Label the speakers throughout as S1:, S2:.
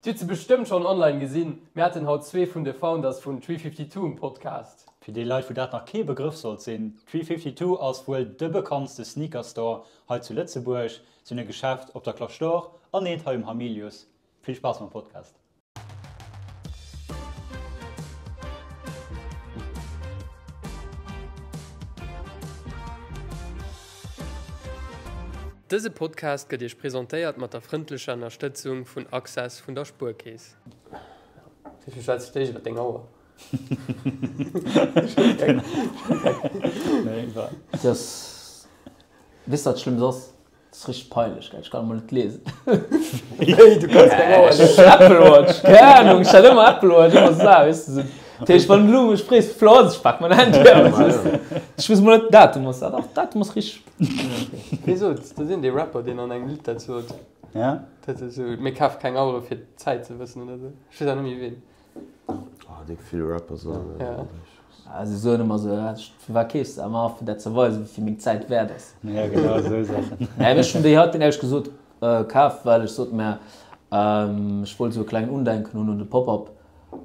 S1: Dir hutt se bestëmmt schonn online gesinn, mir haten haut zwee vun de Founders vun 352 um Podcast.
S2: Fir déi Leit wou dat nach kee Begrëff sollt sinn, 352 ass wuel de bekanntste Sneaker Store hei zu Lëtzebuerg. Si hunn e Geschäft op der Cloche d'Or an eent hei um Hamilius. Vill Spaass mam Podcast!
S1: Dëse Podcast gëtt Iech presentéiert mat der frëndlecher Ënnerstëtzung vun Access vun der Spuerkeess. Wéi schwätz ech déi iwwer deng Auer?
S3: Dass, weess de wat Schlëmms ass? Dat ass richteg peinlech, gell? Ech kann emol net liesen.
S1: Wéi, du kanns keng Auer liesen?
S3: Apple Watch, keng Ahnung, ech hat ëmmer Apple Watch, ëmmer sou Saachen, weess de, sou. Dat heescht, wann elo mech frees, wéi vill Auer ass, ech pak mäin Handy aus, weess de. Ech weess emol net, Datum ass dat, dach, Datum ass richteg.
S1: Wéi sot, do sinn dee Rapper, deen an engem Lidd dat sot.
S2: Ja?
S1: Dat ass esou, mir kafe keng Auere fir d'Zäit ze wëssen oder esou. Ech weess awer net méi ween.
S4: Oh, déck vill Rapper soen dat.
S1: Ja.
S3: Ah, si soen ëmmer esou, ja, fir wat keefs de? Ëmmer fir dat ze weisen, wéi vill meng Zäit wäert ass.
S2: Ja, genau esou Saachen.
S3: Nee, ech hunn déi haut éierlech gesot kaf, well ech sot mär, ech wollt esou e klengen Undenken hunn un de Pop-Up.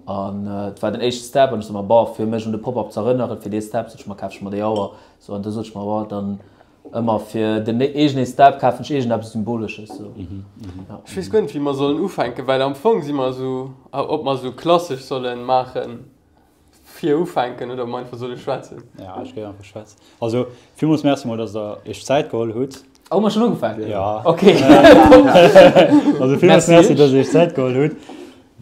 S3: An et war den éischte Step an ech sot mer, bon, fir mech un de Pop-Up z'erënneren, fir dee Step, sot ech mer, kaf ech mer déi Auer. Sou, an du sot ech mer, bon, dann ëmmer fir den iergendee Step kafen ech iergendeppes Symbolesches. Sou, ja.
S1: Ech weess guer net, wéi mer sollen ufänken, well am Fong si mer esou, ob mer esou klassesch solle maachen, fir ufänken oder ob mer einfach solle schwätzen.
S2: Ja, ech géif einfach schwätzen. Also, villmools Merci mol, dass Der Iech d'Zäit geholl hutt.
S3: Oh, hu mer schonn ugefaangen?
S2: Ja.
S3: Okay.
S2: Also, villmools
S3: Merci
S2: Merci,
S3: Iech.
S2: dass Der Iech d'Zäit geholl hutt.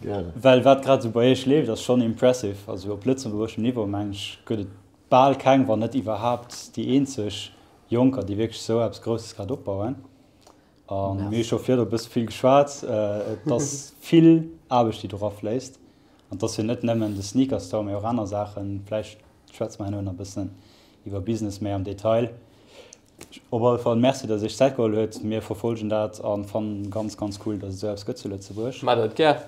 S4: Gären.
S2: Well wat grad esou bei Iech leeft, ass schonn impressive. Also op lëtzebuergeschem Niveau, mengen ech, gëtt et bal keng, wann net iwwerhaapt déi eenzeg Jonker, déi wierklech esou eppes Grousses grad opbauen. A mir hu scho virdru e bësse vill geschwat, et ass vill Aarbecht, déi do rafléisst. An et ass jo net nëmmen de Sneaker Store, mee och aner Saachen. Vläicht schwätze mer herno nach e bëssen iwwer Business méi am Detail. Op alle Fall Merci, dass Iech Zäit geholl huet. Mir verfolgen dat a fannen ganz, ganz cool, dass et esou eppes gëtt zu Lëtzebuerg.
S1: Maa dat gär.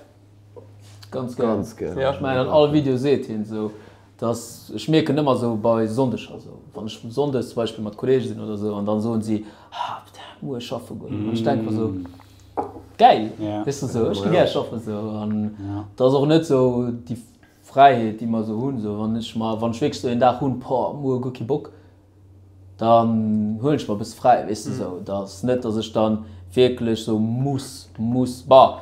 S3: Ganz gär.
S4: Ganz gär.
S1: Ja.
S3: Ech mengen an all Video seet hien esou, dass, ech mierken ëmmer esou bei Sonndeger esou, wann ech Sonndes zum Beispill mat Kollege sinn oder esou an dann soen si, ah putain, muer schaffe goen. An ech denke mer esou, gäil, weess de esou, ech gi gär schaffen esou. An et ass och net esou déi Fräiheet, déi mer esou hunn, esou wann ech mer, wann ech wierklech esou een Dag hunn, boah, muer guer kee Bock, dann huelen ech mer e bësse fräi, weess de sou. Et ass net, datt ech dann wierklech sou muss, muss, bah,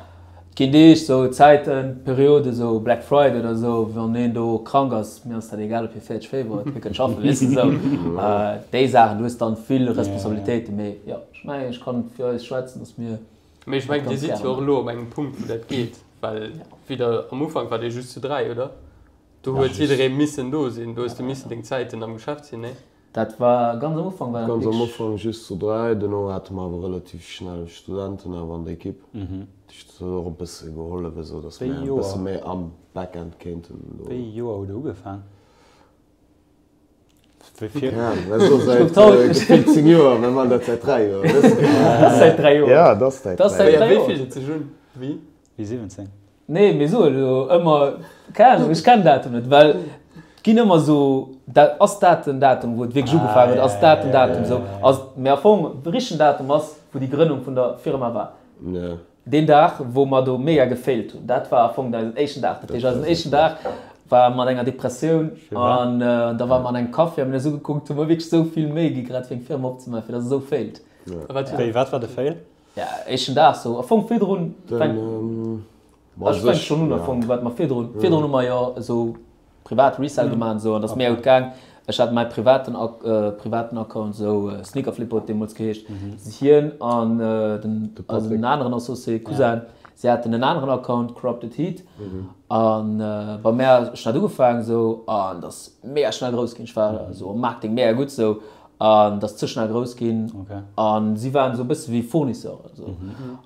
S3: et ginn Deeg, sou Zäiten, Perioden, sou Black Friday oder sou, wann een do krank ass, mir ass dat egal, ob hie 40 Féiwer huet, hie kënnt schaffen, weess de sou. Déi Saachen, du hues dann vill Responsabilitéiten, mee jo, ech mengen, ech kann fir eis schwätzen, datt mir
S1: Mee ech
S3: dat
S1: mengen, Dir
S3: ganz
S1: sidd
S3: gäre
S1: jo och
S3: maachen.
S1: elo op engem Punkt, wou dat geet, well wéi der am Ufank waart Dir just zu 3, oder? Do huet jidderee missen do sinn, do hues de missen deng Zäiten am Geschäft sinn, nee?
S3: Dat war ganz am Ufank war dat
S4: Ganz am
S3: wierklech.
S4: Ufank just zu 3, duerno hate mer awer relativ schnell Studenten awer an der Ekipp. Dat huet och e bësse gehollef esou, datt
S2: Wéi
S4: mir e
S2: Joer?
S4: bësse méi am Backend kéinten do.
S2: Wéi Joer hutt Der ugefaang? Wéi vill?
S4: Keng Ahnung, dat ass elo säit gefillt 10 Joer, mir maachen dat säit 3 Joer, weess de.
S3: Dat ass säit 3 Joer.
S4: Ja, dat ass säit
S3: Dat ass
S4: 3
S3: säit
S4: Joer.
S3: 3
S1: Wéi
S3: Joer.
S1: fillt et sech un? Wéi?
S2: Wéi 17?
S3: Nee, mir soen elo ëmmer, keng Ahnung, ech kennen Datum net, well et ginn ëmmer esou, dat ass dat den Datum, wou et wierklech ugefaangen huet, ass dat den Datum esou, ass, mee am Fong, de richtegen Datum ass, wou déi Grënnung vun der Firma war. Deen Dag, wou mer do mega gefailt hunn, dat war am Fong eisen éischten Dag. Dat heescht, eisen éischten Dag war mat enger Depressioun an da ware mer an engem Café a mir hunn eis ugekuckt, hu mer wierklech esou vill Méi gi grad fir eng Firma opzemaachen, fir datt et esou failt.
S2: Wéi, wat war de Fail?
S3: Ja, éischten Dag sou. Am Fong virdrun fänkt, ech fänke schonn un am Fong, wat mer virdrun, virdrun hu mer jo esou privat Resell gemaach an esou an dat ass mega gutt gaang. Ech hat mäi privaten privaten Account esou, Sneakerflipper huet deemools geheescht. Hien an den eisen aneren Associé, Cousin, si haten en aneren Account, Corrupted Heat. An bei mär, ech hat ugefaangen esou an dat ass mega schnell grouss ginn. Ech war esou am Marketing mega gutt esou. An dat ass ze schnell grouss ginn. An si waren esou e bësse wéi Fournisseuren esou.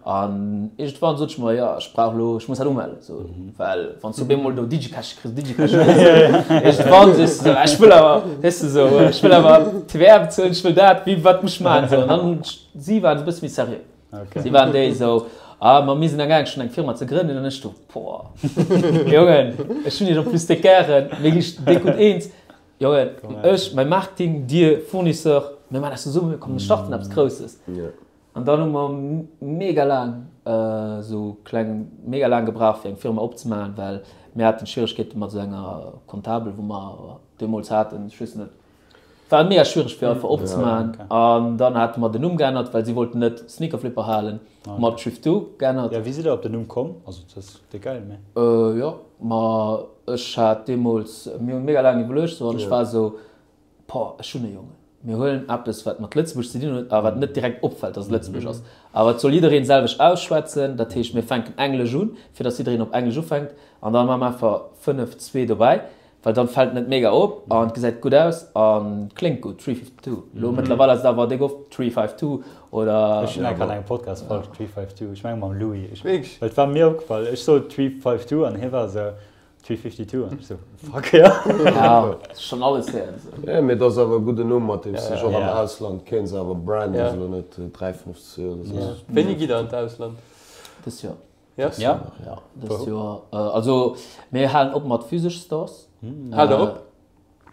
S3: An iergendwann sot ech mer, jo, ech brauch elo, ech muss dat umellen esou. Well wann s du op eemol do Digicash kriss, Digicash kriss, iergendwann sees du esou, ech wëll awer, weess de esou, ech wëll awer TVA bezuelen, ech wëll dat, wéi, wat muss ech maachen esou. An dann, si waren esou e bësse méi seriö. Si waren déi esou, ah, ma mir sinn amgaang schonn eng Firma ze grënnen. An ech do, boah, Jongen, ech hunn iech en plus déck gären, mir gi déck gutt eens. Jongen, ech, mäi Marketing, dir, Fournisseur, mir maachen eppes zesummen, komm mir starten eppes Grousses. An dann hu mer mega laang esou kleng, mega laang gebraucht fir eng Firma opzemaachen, well mir haten Schwieregkeete mat esou enger Comptable wou mer deemools haten, ech weess net, war mega schwiereg fir einfach opzemaachen. An dann hate mer den Numm geännert, well si wollten net Sneakerflipper halen, hu mer op Thrift Do geännert.
S2: Jo, wéi sidd der op den Numm komm? Also dat ass déi geil, mee.
S3: Jo, ma ech hat deemools, mir hunn mega laang iwwerluecht sou an ech war esou, Boah, ech hunn e Jongen. Mir huelen eppes, wat mat Lëtzebuerg ze dinn huet, awer wat net direkt opfält, dass et Lëtzebuerg ass. Awer et soll jiddereen d'selwecht ausschwätzen. Dat heescht, mir fänken Englesch un, fir dass jiddereen op Englesch ufänkt. An da maache mer einfach 5, 2 dobäi, well dann fält et net mega op an et gesäit gutt aus an kléngt gutt, Three-fifty-two. Elo mëttlerweil ass et awer déck oft Three-five-two oder.
S2: Ech hunn eng Kéier an engem Podcast falsch Three-five-two, ech menge mam Louis, ech, well et war mir opgefall, ech sot Three-five-two an hie war esou, 352 an ech sou, fuck
S3: jo. Ja, schon alles héieren
S4: sou. Nee, mee et ass awer e gudden Numm, mat deem s de dech och am Ausland kéints awer branden, ass elo net 352 oder sou.
S1: Wéini gitt der an d'Ausland?
S3: Dëst Joer.
S1: Ja?
S3: Ja, dëst Joer. Also mir halen op mat physesch Stores.
S1: Haalt der op?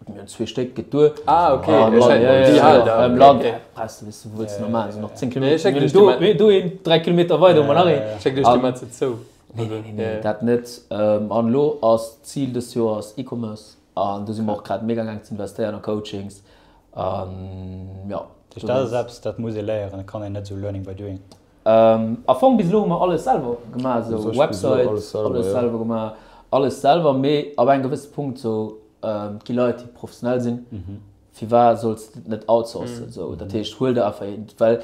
S3: Mir hunn zwee Stéck, geet duer.
S1: Ah, ok. Ech hätt déi hal da.
S3: Am Land brauchs de, weess de, wou wëlls de nach maachen? Sinn nach 10 Kilometer. Mir hunn do, do een, 3 Kilometer weider hu mer nach een.
S1: Ech hätt geduecht, dir maacht se zou.
S3: Nee, nee, nee, nee, dat net. An elo ass d'Zil dës Joers E-Commerce. An do si mer och grad mega gaang ze investéieren a Coachings. An jo.
S2: Dat ass eppes, dat muss ee léieren, dat kann een net esou learning by doing.
S3: Am Fong bis elo hu mer alles selwer gemaach, esou Website, alles selwer gemaach, alles selwer, mee ab engem gewësse Punkt esou, et gi Leit déi professionell sinn, firwat solls de et net outsourcen esou? Dat heescht huel der einfach een, well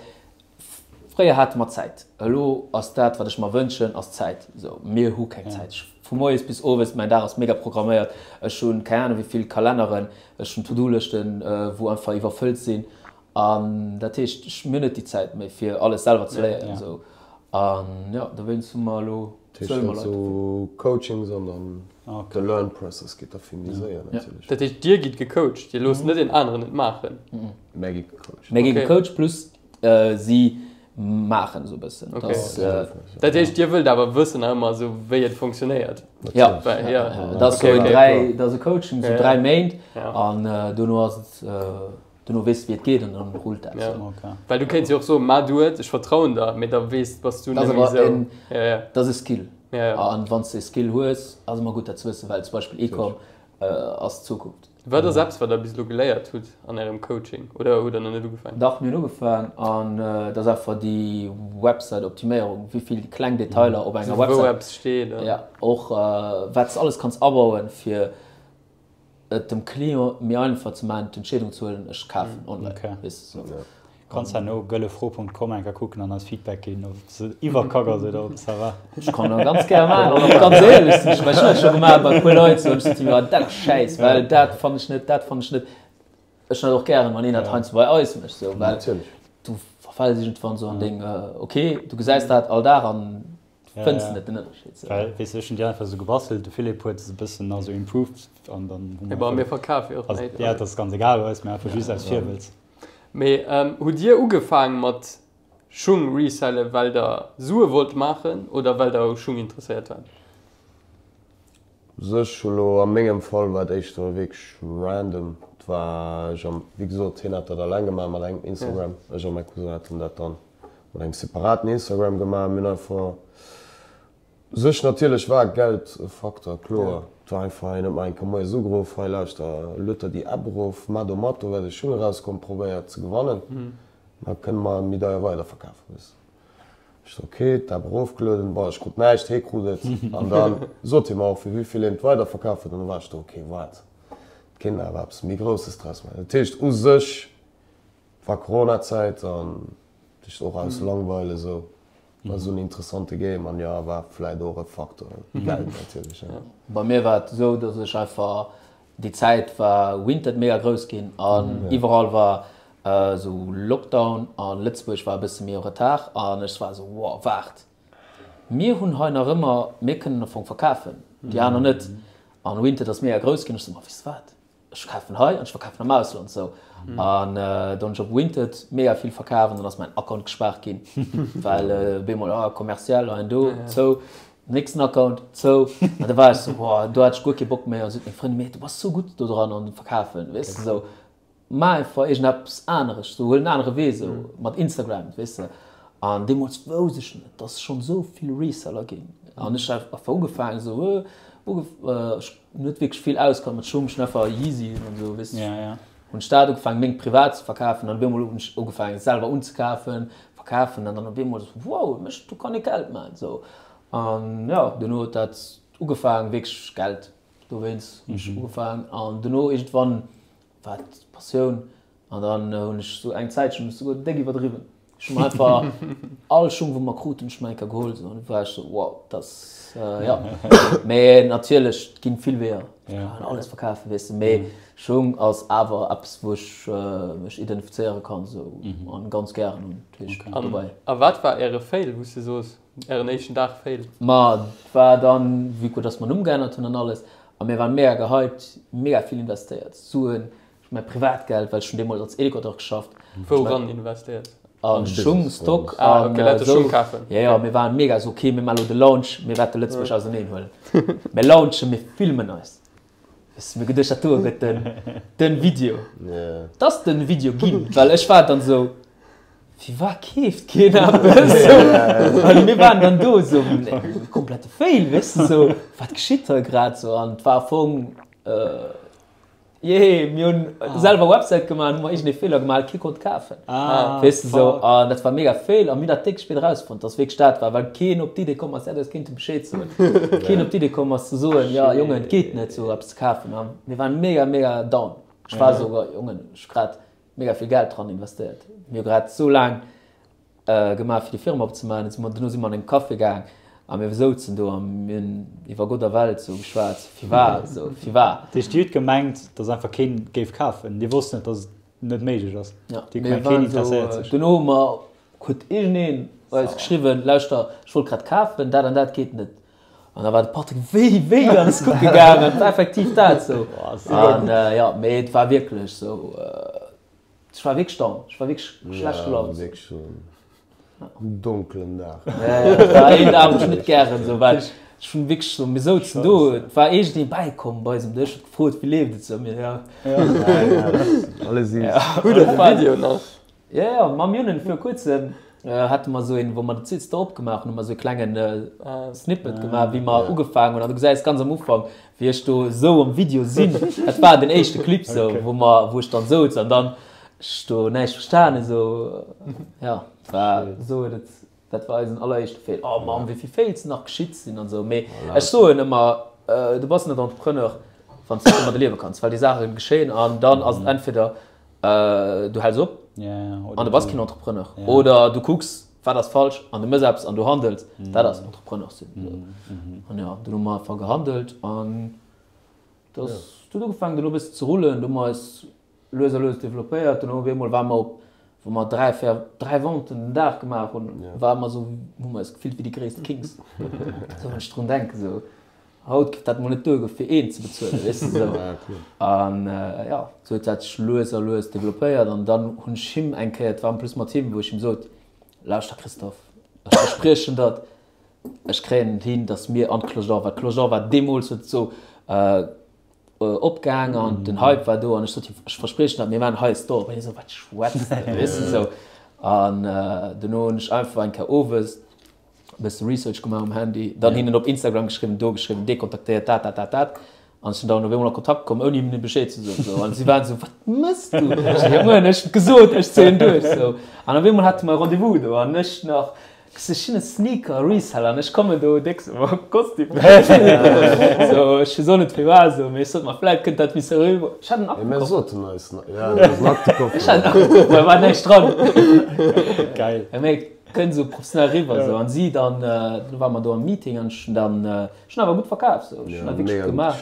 S3: fréier hate mer Zäit, elo ass dat wat ech mer wënschen ass Zäit esou, mir hu keng Zäit, ech vu moies bis owes, mäin Dag ass mega programméiert, ech hunn keng Ahnung wéi vill Kalenneren, ech hunn To-Do-Lëschten wou einfach iwwerfëllt sinn An dat heescht, ech mir hunn net déi Zäit méi fir alles selwer ze léieren esou. An jo, dowéinst hu mer elo,
S4: bezuele mer Leit dofir. Esou Coachings an dann de Learn Process geet da vill méi séier natierlech.
S1: Dat heescht, Dir gitt gecoacht, Dir loosst net een aneren et maachen?
S4: Mär gi gecoacht.
S3: Mär gi gecoacht plus si maachen esou e bëssen.
S1: Dat heescht, Dir wëllt awer wëssen nach ëmmer esou wéi et fonctionnéiert?
S3: Jo, dat ass esou 3, dat ass e Coaching esou 3 Méint an dono ass et. Dono weess de wéi et geet an dann rullt dat
S1: sou. Well du kéints jo och soen, ma du et, ech vertrauen der, mee da weess, bass du net méi
S3: sou. Dat ass e Skill. An wann s de e Skill hues, ass ëmmer gutt dat ze wëssen, well zum Beispill E-Com ass d'Zukunft.
S1: Wat ass eppes wat der bis elo geléiert hutt an ärem Coaching oder hutt der nach net ugefaangen?
S3: Dach, mir hunn ugefaangen an et ass einfach déi Website-Optiméierung, wéi vill kleng Detailer op enger Website.
S1: Wou eppes steet.
S3: Jo, och wat s de alles kanns abauen, fir et dem Client méi einfach ze maachen, d'Entscheedung ze huelen, ech kafen online.
S2: Okay. Weess de sou. Kanns herno gëllefro.com eng Kéier kucken an eis Feedback ginn, ob se iwwerkack ass oder ob ça va.
S3: Ech kann dat ganz gär maachen an och ganz éierlech sinn. Ech hunn dat scho gemaach bei e puer Leit, sou, ech sot, jo, dat ass Schäiss, well dat fannen ech net, dat fannen ech net. Ech hunn dat och gären, wann een dat heiansdo bei eis mécht, sou, well du verfäls iergendwann sou an deng, okay, du gesäis dat all Dag an Fënns net den Ënnerscheed
S2: sou. Well weess ech hunn déi einfach sou gebastelt, de Philippe huet se e bëssen nach sou improved an dann
S1: hu mer. Bon, mir verkafe jo och
S2: näischt. Ja, et ass ganz egal bei eis, mee einfach just aus Virwëlz.
S1: Mee hutt Dir ugefaang mat Schung resellen, well der Sue wollt maachen oder well der u Schung interesséiert waart?
S4: U sech elo a mengem Fall war et éischter wierklech random. Et war ech am, wéi gesot, hien hat dat alleng gemaach mat engem Instagram, ech a mäi Cousin haten dat dann mat engem separaten Instagram gemaach. Mir hunn einfach u sech, natierlech war Geld e Faktor, kloer. Et war einfach, hien huet mer eng Kéier moies ugeruff, hei lauschter, lued der déi App erof, maach do mat, do wäert e Schung erauskommen, probéier ze gewannen, da kënne mer méi deier weiderverkafen, weess de. Ech so, ok, d'App erofgelueden, bon, ech krut näischt, hee krut et. An da sot hie mer och, fir wéi vill hien et weiderverkaf huet. An da war ech do, ok, waart, et kéint awer eppes méi Grousses draus maachen. Dat heescht, u sech war Coronazäit an dat heescht och aus Langweil esou, war esou en interessante Game an jo, war vläit och e Faktor, Geld natierlech,
S3: jo. Bei mir war et esou, datt ech einfach, déi Zäit war Winter mega grouss ginn an iwwerall war Esou Lockdown an Lëtzebuerg war e bësse méi en retard an ech war esou, wow, waart, mir hunn hei nach ëmmer, mir kënnen am Fong verkafen, déi aner net. An Vinted ass mega grouss ginn. Ech sou, ma weess de wat, ech kafen hei an ech verkafen am Ausland esou. An dann hunn ech op Vinted mega vill verkaf an dann ass mäin Account gespaart ginn, well op eemol, ah, commercial hei an do, zou, nächsten Account, zou. An da war ech sou, wow, do hat ech guer kee Bock méi. An sot meng Frëndin, mee du bass sou gutt do dran an verkafen, weess de, sou. Maach einfach iergendeppes aneresch, sou huel en anere Wee sou mat Instagram, weess de. An deemools wousst ech net, dass et schonn esou vill Reseller ginn. An ech hat einfach ugefaangen esou, ech hunn net wierklech vill auskannt mat Schung, ech hunn einfach Yeezyen an esou, weess de. Hunn ech dat ugefaangen, meng privat ze verkafen an op eemol hunn ech ugefaangen selwer unzekafen, verkafen an dann op eemol esou, wow, mech, do kann ee Geld maachen esou. An jo, duerno huet dat ugefaangen, wierklech Geld, dowéinst hunn ech ugefaangen an duerno iergendwann war et Passioun An dann hunn ech sou eng Zäitchen hunn ech souguer déck iwwerdriwwen. Ech hu mer einfach all Schung wou mer kruten, hunn ech mer eng Kéier geholl sou an du war ech sou wow, dass jo. Mee natierlech et ginn vill Weeër, ech kann alles verkafen weess de, mee Schung ass awer eppes wou ech mech identifizéiere kann sou an ganz gären hunn, dat heescht dobäi.
S1: A wat war äre Fail wou s de soos, ären éischten Dag Fail?
S3: Ma et war dann, vue que dass mer Numm geännert hunn an alles a mir waren mega gehypt, mega vill investéiert, Suen, Ech hu mäi Privatgeld, well ech hunn deemools als Educateur geschafft.
S1: Wouran investéiert?
S3: A Schung, Stock an esou. Jo, jo, mir waren mega esou, ok, mir maachen elo de Launch, mir wäerte Lëtzebuerg auserneen huelen. Mir launchen, mir filmen eis. Weess de, mir geduecht, dat do gëtt den, den Video. Et ass den Video ginn, well ech war dann esou, Firwat keeft keen eppes? An mir waren dann do esou, komplette Fail, weess de, esou, wat geschitt hei grad esou? An et war am Fong, Jee, mir hunn selwer Websäit gemaach an hu mer iergendee Feeler gemaach, kee konnt kafen. Weess de sou. An dat war mega Fail a mir hunn dat déck spéit erausfonnt, dass wierklech dat war, well keen op d'Idee komm ass, hätt eis kéinte Bescheed soen. Keen op d'Idee komm ass ze soen, jo Jongen, et geet net sou eppes ze kafen. A mir waren mega, mega down. Ech war esou, Jongen, ech hu grad mega vill Geld dran investéiert. Mir hu grad sou laang Gemaach fir déi Firma opzemaachen. Dann si mer, duerno si mer an engem Café gaang a mir souzen do a mir hunn iwwer Gott a Welt sou geschwat, sou firwat, sou firwat.
S2: Dat heescht, Dir hutt gemengt, datt einfach keen géif kafen? Dir wosst net, datt et net méiglech ass?
S3: Ja,
S2: Dir
S3: mir
S2: gemengt, keen
S3: waren sou,
S2: interesséiert sech?
S3: duerno hu mer, huet iergendeen eis geschriwwen, lauschter, ech wollt grad kafen, dat an dat geet net. An da war de Patrick, wéi, wéi, an ass kucke gaangen, et war effektiv dat sou. An jo, mee et war wierklech sou. Ech war wierklech down, ech war wierklech schlecht gelaunt.
S4: Ja, wierklech sou en donkelen Dag.
S3: Ja, ja, et war een Dag, wou ech net gären sou, well ech hunn wierklech sou, mir souzen do, et war iergendeen bäikomm bei eis um Dësch, huet gefrot, wéi leeft et sou, mir, ja.
S4: Alles easy.
S1: Hutt der de Video nach?
S3: Ja, ja, mam Junen vir kuerzem hate mer sou een, wou mer de Site do opgemaach hunn, hu mer sou e klengen Snippet gemaach, wéi mer ugefaangen hunn. An du gesäis ganz am Ufank, wéi ech do esou am Video sinn. Dat war den éischte Clip sou, wou mer, wou ech dann souz an dann ech do näischt verstan hunn sou. Ja, war esou huet et, dat war eisen alleréischte Fail. Oh Mann, wéi vill Fails nach geschitt sinn an esou. Mee ech soen ëmmer, du bass net Entrepreneur, wann s de net domadder liewe kanns, well déi Saache geschéien an dann ass et entweder du häls op an du bass keen Entrepreneur oder du kucks, wat ass falsch an du mëss eppes an du handels, dat ass Entrepreneur sinn. An jo, dunn hu mer einfach gehandelt an dat huet ugefaangen duerno e bëssen ze rullen. Du hu mer eis lues a lues developpéiert. Duerno op eemol ware mer op, wou mer 3, 4, 3 Venten den Dag gemaach hunn, ware mer esou, hu mer eis gefillt wéi déi gréisst Kings. Esou wann ech drun denken, esou haut géif dat mol net duergoen fir een ze bezuelen, weess de esou. An jo, esou huet dat sech lues a lues developpéiert an dann hunn ech him eng Kéier, et war en plus mat him, wou ech him sot, Lauschter Christophe, ech verspriechen der, ech kréien et hin, datt mir an d'Cloche d'Or, well d'Cloche d'Or war deemools huet esou opgaang an den Hype war do an ech sot him, ech verspriechen der, mir maachen hei e Store. An hie sou, wat schwätz de, weess de esou. An duerno hunn ech einfach eng Kéier owes e bësse Research gemaach um Handy, dann hinnen op Instagram geschriwwen, do geschriwwen, dee kontaktéiert, dat, dat, dat, dat. An ech sinn dann op eemol a Kontakt komm, ouni hinnen Bescheed ze soen. Sou. An si waren esou, wat mëss du? Ech sou, Jongen, ech hunn gesot, ech zéien duerch. Sou. An op eemol hate mer e Rendez-vous do an ech nach, ech sinn e Sneaker-Reseller an ech kommen do déck sou mam Kostüm. Sou, ech weess och net firwat esou, mee ech sot mer, vläit kënnt dat méi seriö eriwwer. Ech hat en
S4: Mee mir
S3: Aktekoffer.
S4: soten eis, ja, du has en Aktekoffer.
S3: Ech hat en Aktekoffer, da war näischt dran.
S2: Geil.
S3: Mee kënnt esou professionell eriwwer. Sou. An si dann, du ware mer do am Meeting an ech hunn dann, Ech hunn awer gutt verkaf, sou. Ech hunn dat wierklech gutt gemaach.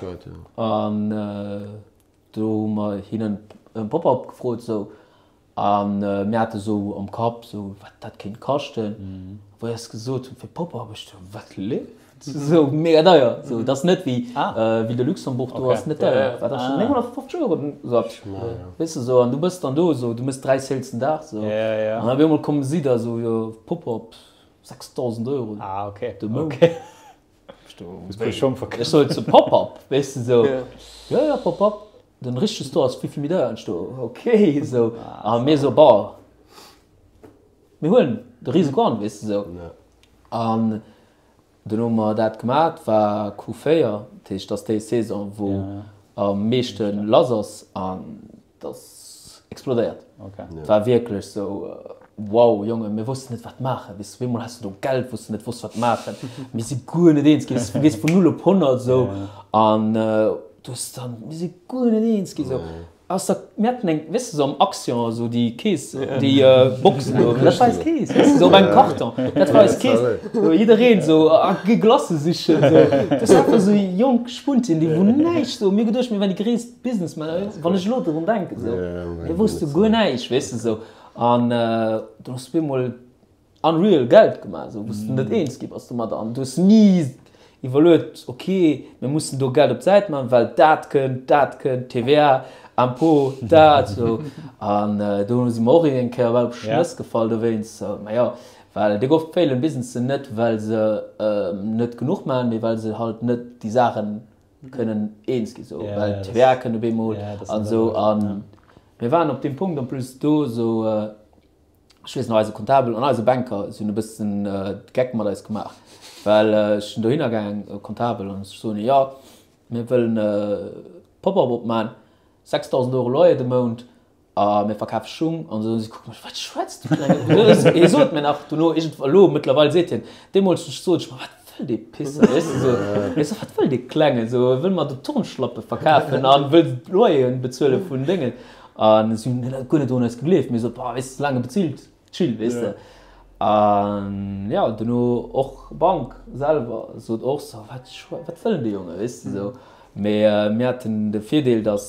S3: An do hu mer hinnen e Pop-up gefrot, sou. A mir hate sou am Kapp, sou, wat dat kéint kaschten. Wou ech gesot hunn, fir Pop-up, ech sou, wat leeft? Sou mega deier. Sou, dat ass net wéi Ville de Luxembourg, do ass net deier. Wat ass schonn 950 Euro den Saz. Weess de, sou. An du bass dann do, sou, du méchs 3 Sales den Dag, sou. An op eemol komme si da sou, jo, Pop-up, 6.000 Euro de Mount. Ech sot zu Pop-up, weess de sou. Jo, jo, Pop-up, den richtege Store ass vill, vill méi deier. An ech do, ok, sou. A mir sou, bon, mir huelen. de Risiko an, weess de sou. An dunn hu mer dat gemaat, war Q4, dat heescht, dat ass déi Saison, wou am meeschte lass ass an dat ass explodéiert. Et war wierklech sou, wow, Jonge, mir wossten net, wat maachen, weess de, op eemol has de do Geld, wou s de net wosst, wat maachen. Mir si guer net eens ginn, du gees vun null op 100 sou an du hues dann, mir si guer net eens ginn sou. Ass dat, mir haten eng, weess de, sou am Action, sou déi Kees, déi Boxen do, dat war eis Kees, weess de, sou op engem Karton, dat war eis Kees, sou jiddereen sou a gi Glacë sichen, sou, dat ass einfach sou jonk Spuntien, déi wou näischt, sou, mir geduecht, mir wären déi gréisst Businessmänner, wann ech elo drun denken, sou, mir wousste guer näischt, weess de, sou, an du hues op eemol unreal Geld gemaach, sou wou s de net eens gi bass domadder an du hues ni iwwerluet, ok mir mussen do Geld op d'Säit maachen, well dat kënnt, dat kënnt, TVA, Impôt, dat sou an do si mer och eng Kéier bal op Schnëss gefall dowéinst sou. Mä jo, well déck oft failen Businessen net well se net genuch maachen, mee well se halt net déi Saachen kënnen eens gi sou, well TVA kënnt op eemol an sou an mir waren op deem Punkt en plus do sou, Ech weess nach, eise Comptabel an eise Banker, si hunn e bëssen de Geck mat eis gemaach, well ech sinn dohinner gaang, Comptabel, an ech soen, jo, mir wëllen e Pop-up opman, 6.000 Euro Loyer de Mount a mir verkafe Schung an esou. Si kucke mech, wat schwätzt du Klenge? Hie sot mir nach dono, iergendwann, elo mëttlerweil seet hien, deemools sot ech mer, wat wëll dee Pisser, weess de, esou, ech so, wat wëll dee Klengen, esou, wëll mer do Turnschlappe verkafen a wëll d'Loyeren bezuele vun Déngen. An si hunn guer net un eis gegleeft, mir sot, boah, weess de, soulaang e bezilt, chill, weess de. An jo, dono och Bank selwer sot och sou, wat, wat wëllen déi Jongen, weess de, sou. Mee mir haten de Virdeel, datt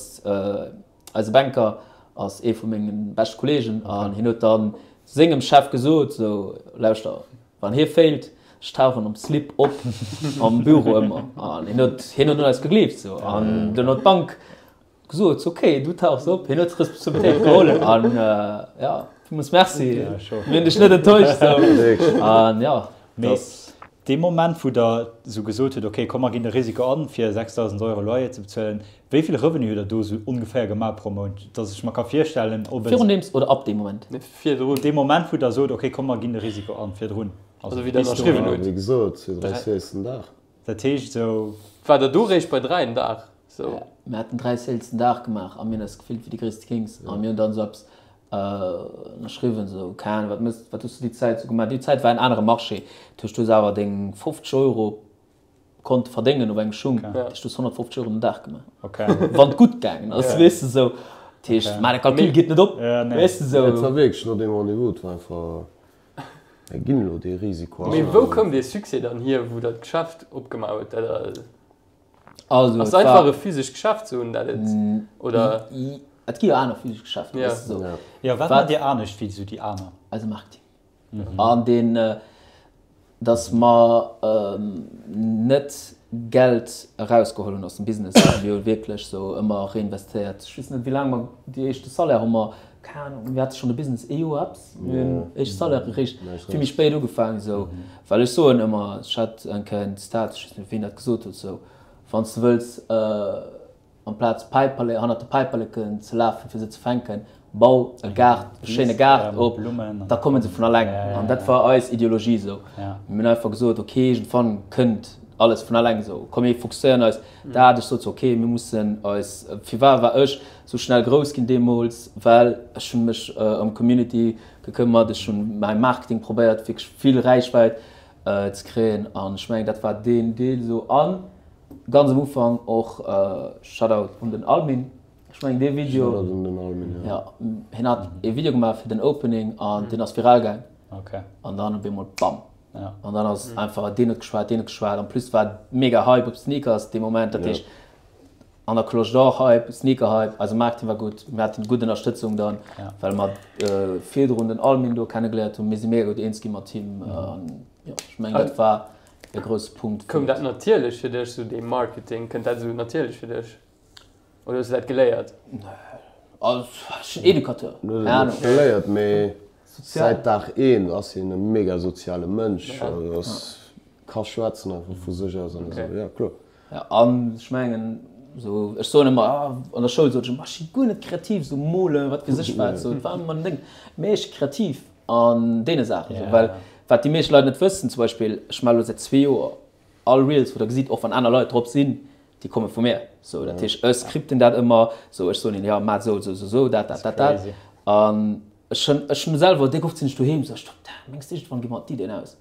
S3: eise Banker ass ee vu menge beschte Kolleegen an hien huet dann sengem Chef gesot, sou, lauschter, wann hie failt, ech tauchen am Slip op am Büro ëmmer. An hien huet, hien huet un eis gegleeft, sou. An dunn huet d'Bank Gesot, ok, du tauchs op, hien huet d'Responsabilitéit geholl an ja, villmools Merci, mir hunn dech net enttäuscht sou an ja.
S2: Mee dee Moment wou der sou gesot hutt, ok, komm mer ginn de Risiko an fir 6.000 Euro Loyer ze bezuelen, wéi vill Revenu hutt der do sou ongeféier gemaach pro Mount, dass ech mer ka virstellen
S3: ob et. Virun deem oder ab deem Moment?
S1: Nee, virdrun.
S2: Dee Moment wou der sot, ok, komm mer ginn de Risiko an, virdrun.
S1: Also wéi der ënnerschriwwen hutt.
S4: Wéi gesot, zwee, dräi Sales den Dag.
S2: Dat heescht sou.
S1: War der do réischt bei 3 den Dag
S3: sou? Mir haten 3 Sales den Dag gemaach a mir hunn eis gefillt wéi déi gréisste Kings a mir hunn dann esou eppes ënnerschriwwen esou, keng Ahnung, wat mëss, wat hues du déi Zäit sou gemaach? Déi Zäit war en anere Marché, dat heescht du hues awer deng 50 Euro konnte verdéngen op engem Schung, dat heescht du hues 150 Euro den Dag gemaach, wann et gutt gaangen ass, weess de sou. Dat heescht, mä de Calcul geet net op, weess de sou.
S4: Et war wierklech no deem Rendez-vous, et war einfach. Mir ginn elo dee Risiko an.
S1: Mee wou koum dee Succès dann hier, wou der d'Geschäft opgemaach hutt? Dat ass einfach e physescht Geschäft ze hunn, dat et, oder?
S3: Et gi jo aner physesch Geschäfter, weess de sou.
S2: Jo, wat maacht Dir anescht wéi esou déi aner?
S3: Eise Marketing. An deen, datt mer net Geld erausgeholl hunn aus dem Business. Mir hu wierklech sou ëmmer reinvestéiert. Ech weess net, wéi laang mer déi éischte Salaire hu mer, keng Ahnung, mir hate schonn de Business ee Joer eppes, mir hunn éischte Salaire eréischt vill méi spéit ugefaangen esou. Well ech soen ëmmer, ech hat eng Kéier en Zitat, ech weess net wien dat gesot huet, sou, Wann s de wëlls Amplaz Päiperlek, hannert de Päiperleken ze lafen, fir se ze fänken, bau e Gaart, e schéine Gaart op, da komme se vun alleng. An dat war eis Ideologie esou. Mir hunn einfach gesot, ok, iergendwann kënnt alles vun alleng esou. Komm mir fokusséieren eis dat. Ech sot sou, ok, mir mussen eis, firwat war ech sou schnell grouss ginn deemools, well ech hunn mech ëm Community gekëmmert, ech hunn mäi Marketing probéiert wierklech vill Räichwäit ze kréien an ech mengen dat war deen Deel esou. An Ganz am Ufank och Shoutout un den Almin. Ech mengen dee Video.
S4: Shoutout un den Almin,
S3: jo. Ja, hien hat ee Video gemaach fir den Opening an deen ass viral gaang.
S2: Okay.
S3: An dann op eemol bam. Ja. An dann ass einfach deen huet geschwat, deen huet geschwat. En plus war mega Hype op Sneakers dee Moment. Dat heescht an der Cloche d'Or Hype, Sneaker Hype, eise Marketing war gutt, mir haten gutt Ënnerstëtzung dann, well mer virdrun den Almin do kennegeléiert hunn. Mir si mega gutt eens gi mat him an jo, ech mengen dat war e grousse Punkt.
S1: Koum dat natierlech fir dech, sou dee Marketing, kënnt dat esou natierlech fir dech oder hues du dat geléiert?
S3: Also ech sinn Educateur,
S4: keng Ahnung. Net geléiert, mee säit Dag een ass hien e mega soziale Mënsch, also ass, ka schwätzen einfach vu sech aus an esou, jo kloer.
S3: Ja an ech mengen sou, ech soen ëmmer, ah an der Schoul sot ech ëmmer, ech si guer net kreativ, sou molen, wat weess ech wat, sou et war ëmmer mäin Déng, mee ech si kreativ. An deene Saachen esou. Well wat déi meescht Leit net wëssen, zum Beispill, ech maache lo säit zwee Joer all Reels, wou der gesitt, och wann aner Leit drop sinn, déi komme vu mir. Sou, dat heescht, ech scripten dat ëmmer, sou, ech soen hinnen, jo, maacht esou, esou, esou, esou, dat, dat, dat, dat. An ech hunn, ech hunn selwer, déck oft sinn ech doheem, sou, ech do, mengs de, iergendwann gi mer d'Ideen aus.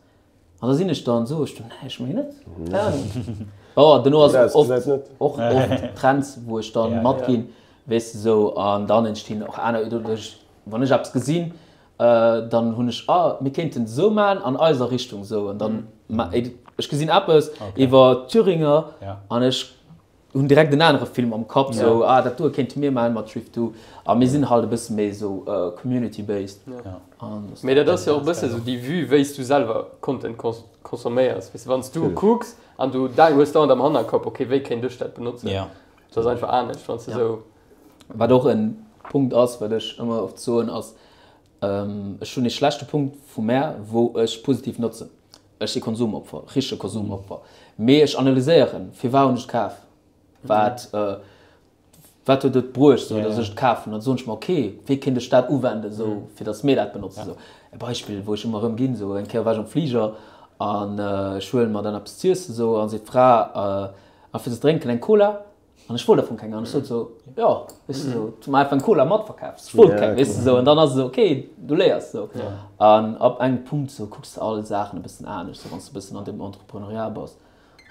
S3: An da sinn ech dann esou, ech do, nee, ech mengen net, keng Ahnung. Bon, duerno ass oft, och oft Trends, wou ech dann matginn, weess de, sou, an dann entstinn och aner, doduerch, wann ech eppes gesinn, dann hunn ech, ah, mir kéinten et esou maachen an eiser Richtung esou. An dann, ech gesinn eppes iwwer Thüringer an ech hunn direkt en anere Film am Kapp, esou, ah, dat doe kéinte mir maachen mat Thrift Do. A mir sinn halt e bësse méi esou community-based.
S1: Mee dat ass jo och e bësse esou déi Vue, wéi s du selwer Content consomméiers. Weess de, wann s du kucks an du hues dauernd am Hannerkapp, okay, wéi kéint ech dat benotzen? Dat ass einfach anescht, wann s de esou.
S3: Wat och en Punkt ass, wat ech ëmmer oft soen, ass, ech hunn ee schlechte Punkt vu mär, wou ech positiv notzen. Ech si Konsumopfer, richtege Konsumopfer. Mee ech analyséieren, firwat hunn ech et kaf? Wat, wat huet et bruecht, sou datt ech et kafen? Dann soen ech mer, okay, wéi kéint ech dat uwenden, sou fir datt mir dat benotzen? Sou e Beispill, wou ech ëmmer erëm ginn, sou eng Kéier war ech am Fliger an ech huelen mer dann eppes z'iessen, sou, an seet d'Fra, a fir ze drénken eng Cola? An ech wollt am Fong keng an ech sot esou, jo, weess de, esou, mer einfach eng Cola matverkaf, ech wollt keng, weess de, esou. An dann ass et esou, okay, du léiers esou. An ab engem Punkt esou kucks de all Saachen e bëssen anescht, esou wann s de e bëssen an deem Entrepreneuriat bass.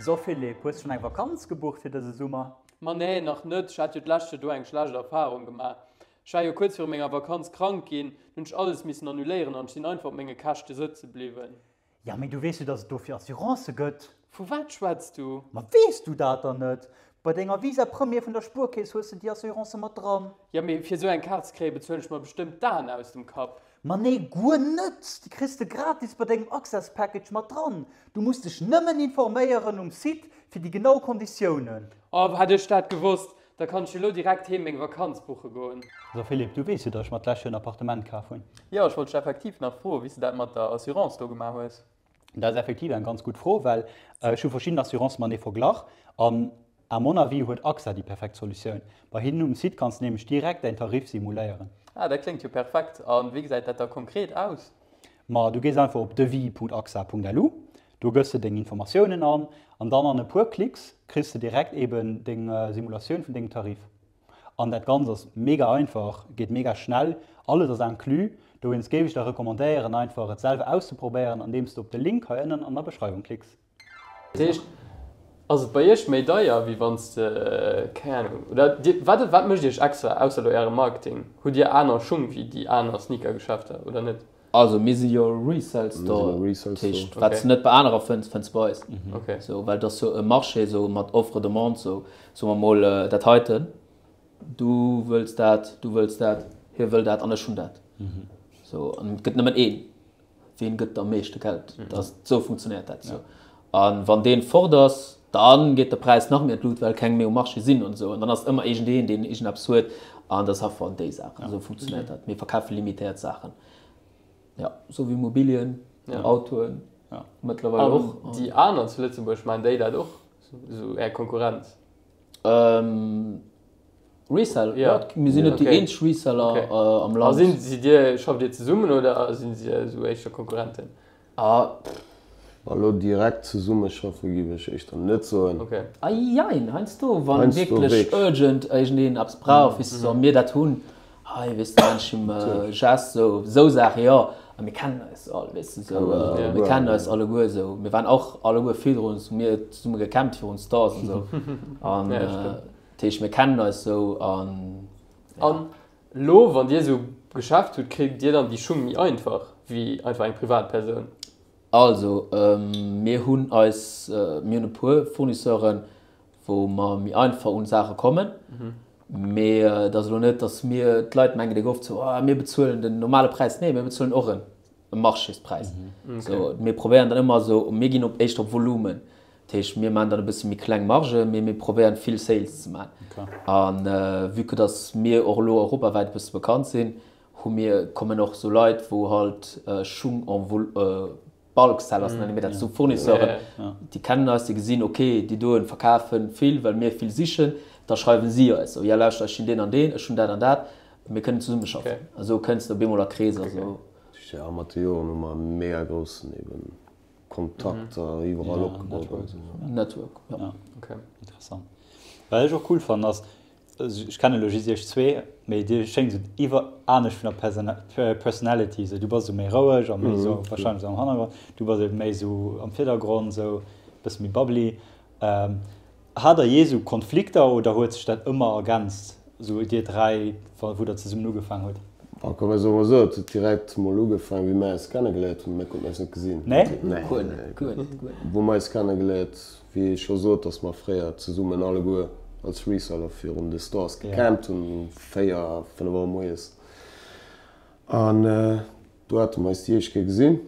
S2: So Philippe, hues schonn eng Vakanz gebucht fir dëse Summer?
S1: Ma nee, nach net. Ech hat jo d'lescht Joer do eng schlecht Erfarung gemaach. Ech war jo kuerz viru menger Vakanz krank ginn, hunn ech alles missen annuléieren an ech sinn einfach op menge Käschte sëtze bliwwen.
S2: Ja, mee du weess jo, dass et dofir Assurancë gëtt.
S1: Vu wat schwätz du?
S2: Ma weess du dat dann net? Bei denger Visa Premier vun der Spuerkeess hues de déi Assurance mat dran.
S1: Ja, mee fir esou eng Kaart ze kréien, bezuelen ech mer bestëmmt d'Aen aus dem Kapp.
S2: Ma nee, guer net! Déi kriss de gratis bei dengem Access Package mat dran. Du muss dech nëmmen informéieren um Site fir déi genau Konditiounen.
S1: Oh, hätt ech dat gewosst, da kann ech jo elo direkt heem meng Vakanz buche goen.
S2: So Philippe, du weess jo, dass ech mer d'lescht Joer en Appartement kaf hunn.
S1: Jo, ech wollt dech effektiv nach froen, wéi s de dat mat der Assurance do gemaach hues.
S2: Dat ass effektiv eng ganz gutt Fro, well ech hu verschidden Assurancë matenee verglach an à mon avis huet AXA déi perfekt Solutioun. Bei hinnen um Site kanns de nämlech direkt däin Tarif simuléieren.
S1: Ah, dat kléngt jo perfekt. A wéi gesäit dat da konkret aus?
S2: Ma du gees einfach op devis.axa.lu, do gëss de deng Informatiounen an an dann an e puer Klicks kriss de direkt eben deng Simulatioun vun dengem Tarif. An dat Ganzt ass mega einfach, geet mega schnell, alles ass inclus. Dowéinst géif ech der recommandéieren einfach et selwer auszeprobéieren andeems de op de Link hei ënnen an der Beschreiwung klicks.
S1: Dat heescht, ass et bei iech méi deier wéi wann s de, keng Ahnung, oder dir, wat, wat mécht iech extra ausser elo äre Marketing? Hutt dir aner Schung wéi déi aner Sneakergeschäfter oder net?
S3: Also mir si jo Resale Store, dat heescht wat s de net bei anerer fënns, fënns bei eis. Sou, well et ass jo e Marché sou mat Offre Demande, sou soe mer mol dat heiten, du wëlls dat, du wëlls dat, hie wëll dat an ech hunn dat. Sou, an et gëtt nëmmen een. Ween gëtt am meeschte Geld? Dat, sou funktionéiert dat sou. An wann deen fort ass, dann geet de Präis nach méi an d'Lut, well keng méi um Marché sinn an esou. An dann ass ëmmer iergendeen, deen iergendeppes huet. An dat ass einfach déi Saach. Esou funktionéiert dat. Mir verkafe limitéiert Saachen. Jo, sou wéi Immobilien, Autoen, mëttlerweil och.
S1: An déi aner zu Lëtzebuerg, maachen déi dat och, sou Är Konkurrenz?
S3: Resell, ja. Mir sinn net déi eenzeg Reseller am Land.
S1: A sinn, sidd Dir, schafft Dir zesummen oder sinn si esou éischter Konkurrenten?
S3: Ah.
S4: Ma elo direkt zesummeschaffe géif ech éischter net soen.
S1: Okay.
S3: Ah jein, heiansdo, wann wierklech urgent iergendeen eppes brauch, weess de, a mir dat hunn, hei, weess de, mensch, Jess, sou, sou Saache, jo. A mir kennen eis all, weess de, sou, mir kennen eis alleguer, sou. Mir waren och alleguer virdrun, hu mir zesumme gecampt virun Stores an sou. An. Dat heescht, mir kennen eis sou an.
S1: An lo, wann Dir esou Geschäft hutt, kritt Dir dann déi Schung méi einfach wéi einfach eng Privatpersoun?
S3: Also, mir hunn eis, mir hunn e puer Fournisseuren, wou mer méi einfach un Saache kommen. Mee et ass elo net, datt mir, d'Leit mengen déi oft sou, oh mir bezuelen den normale Präis. Nee, mir bezuelen och e Marchéspräis. Sou, mir probéieren dann ëmmer esou, mir ginn op éischter op Volumen. Dat heescht, mir maachen dann e bësse méi kleng Marge, mee mir probéieren vill Sales ze maachen. An vue que dass mir och elo europawäit e bësse bekannt sinn, hu mir, kommen och esou Leit, wou halt Schung en vol, Bulk Sellers nenne mir dat, esou Fournisseuren, déi kennen eis, déi gesinn, okay, déi doen verkafe vill, well mir vill sichen, da schreiwe si eis, oh ja lauschter, ech sinn deen an deen, ech hunn dat an dat, mir kënnen zesummeschaffen. A sou kënns de op eemol a Kreeser.
S4: Jo, mat de Joren hu mer e mega groussen eben Kontakter iwwerall opgebaut an esou.
S3: Network, jo.
S2: Ok, interessant. Wat ech och cool fannen ass, ech kennen elo just iech zwee, mee dir schéngt esou iwwer anescht vun der Personality, esou du bass esou méi roueg a méi esou wahrscheinlech esou am Hannergrond, du bass ebe méi esou am Virdergrond, esou e bësse méi bubbly. Hat der jee esou Konflikter oder huet sech dat ëmmer ergänzt, esou dir 3, wou der zesummen ugefaang hutt?
S4: Bon, komm, mir soe mol esou, et huet direkt mol ugefaang, wéi mir eis kennegeléiert hunn. Mir konnten eis net gesinn.
S2: Nee?
S4: Nee.
S3: Guer net, guer net, guer net.
S4: Wou mer eis kennegeléiert Wéi ech scho sot, dass mer fréier zesummen alleguer als Reseller virun de Stores gecampt hunn, um 4, 5 Auer moies. An do hate mer eis déi éischt Kéier gesinn.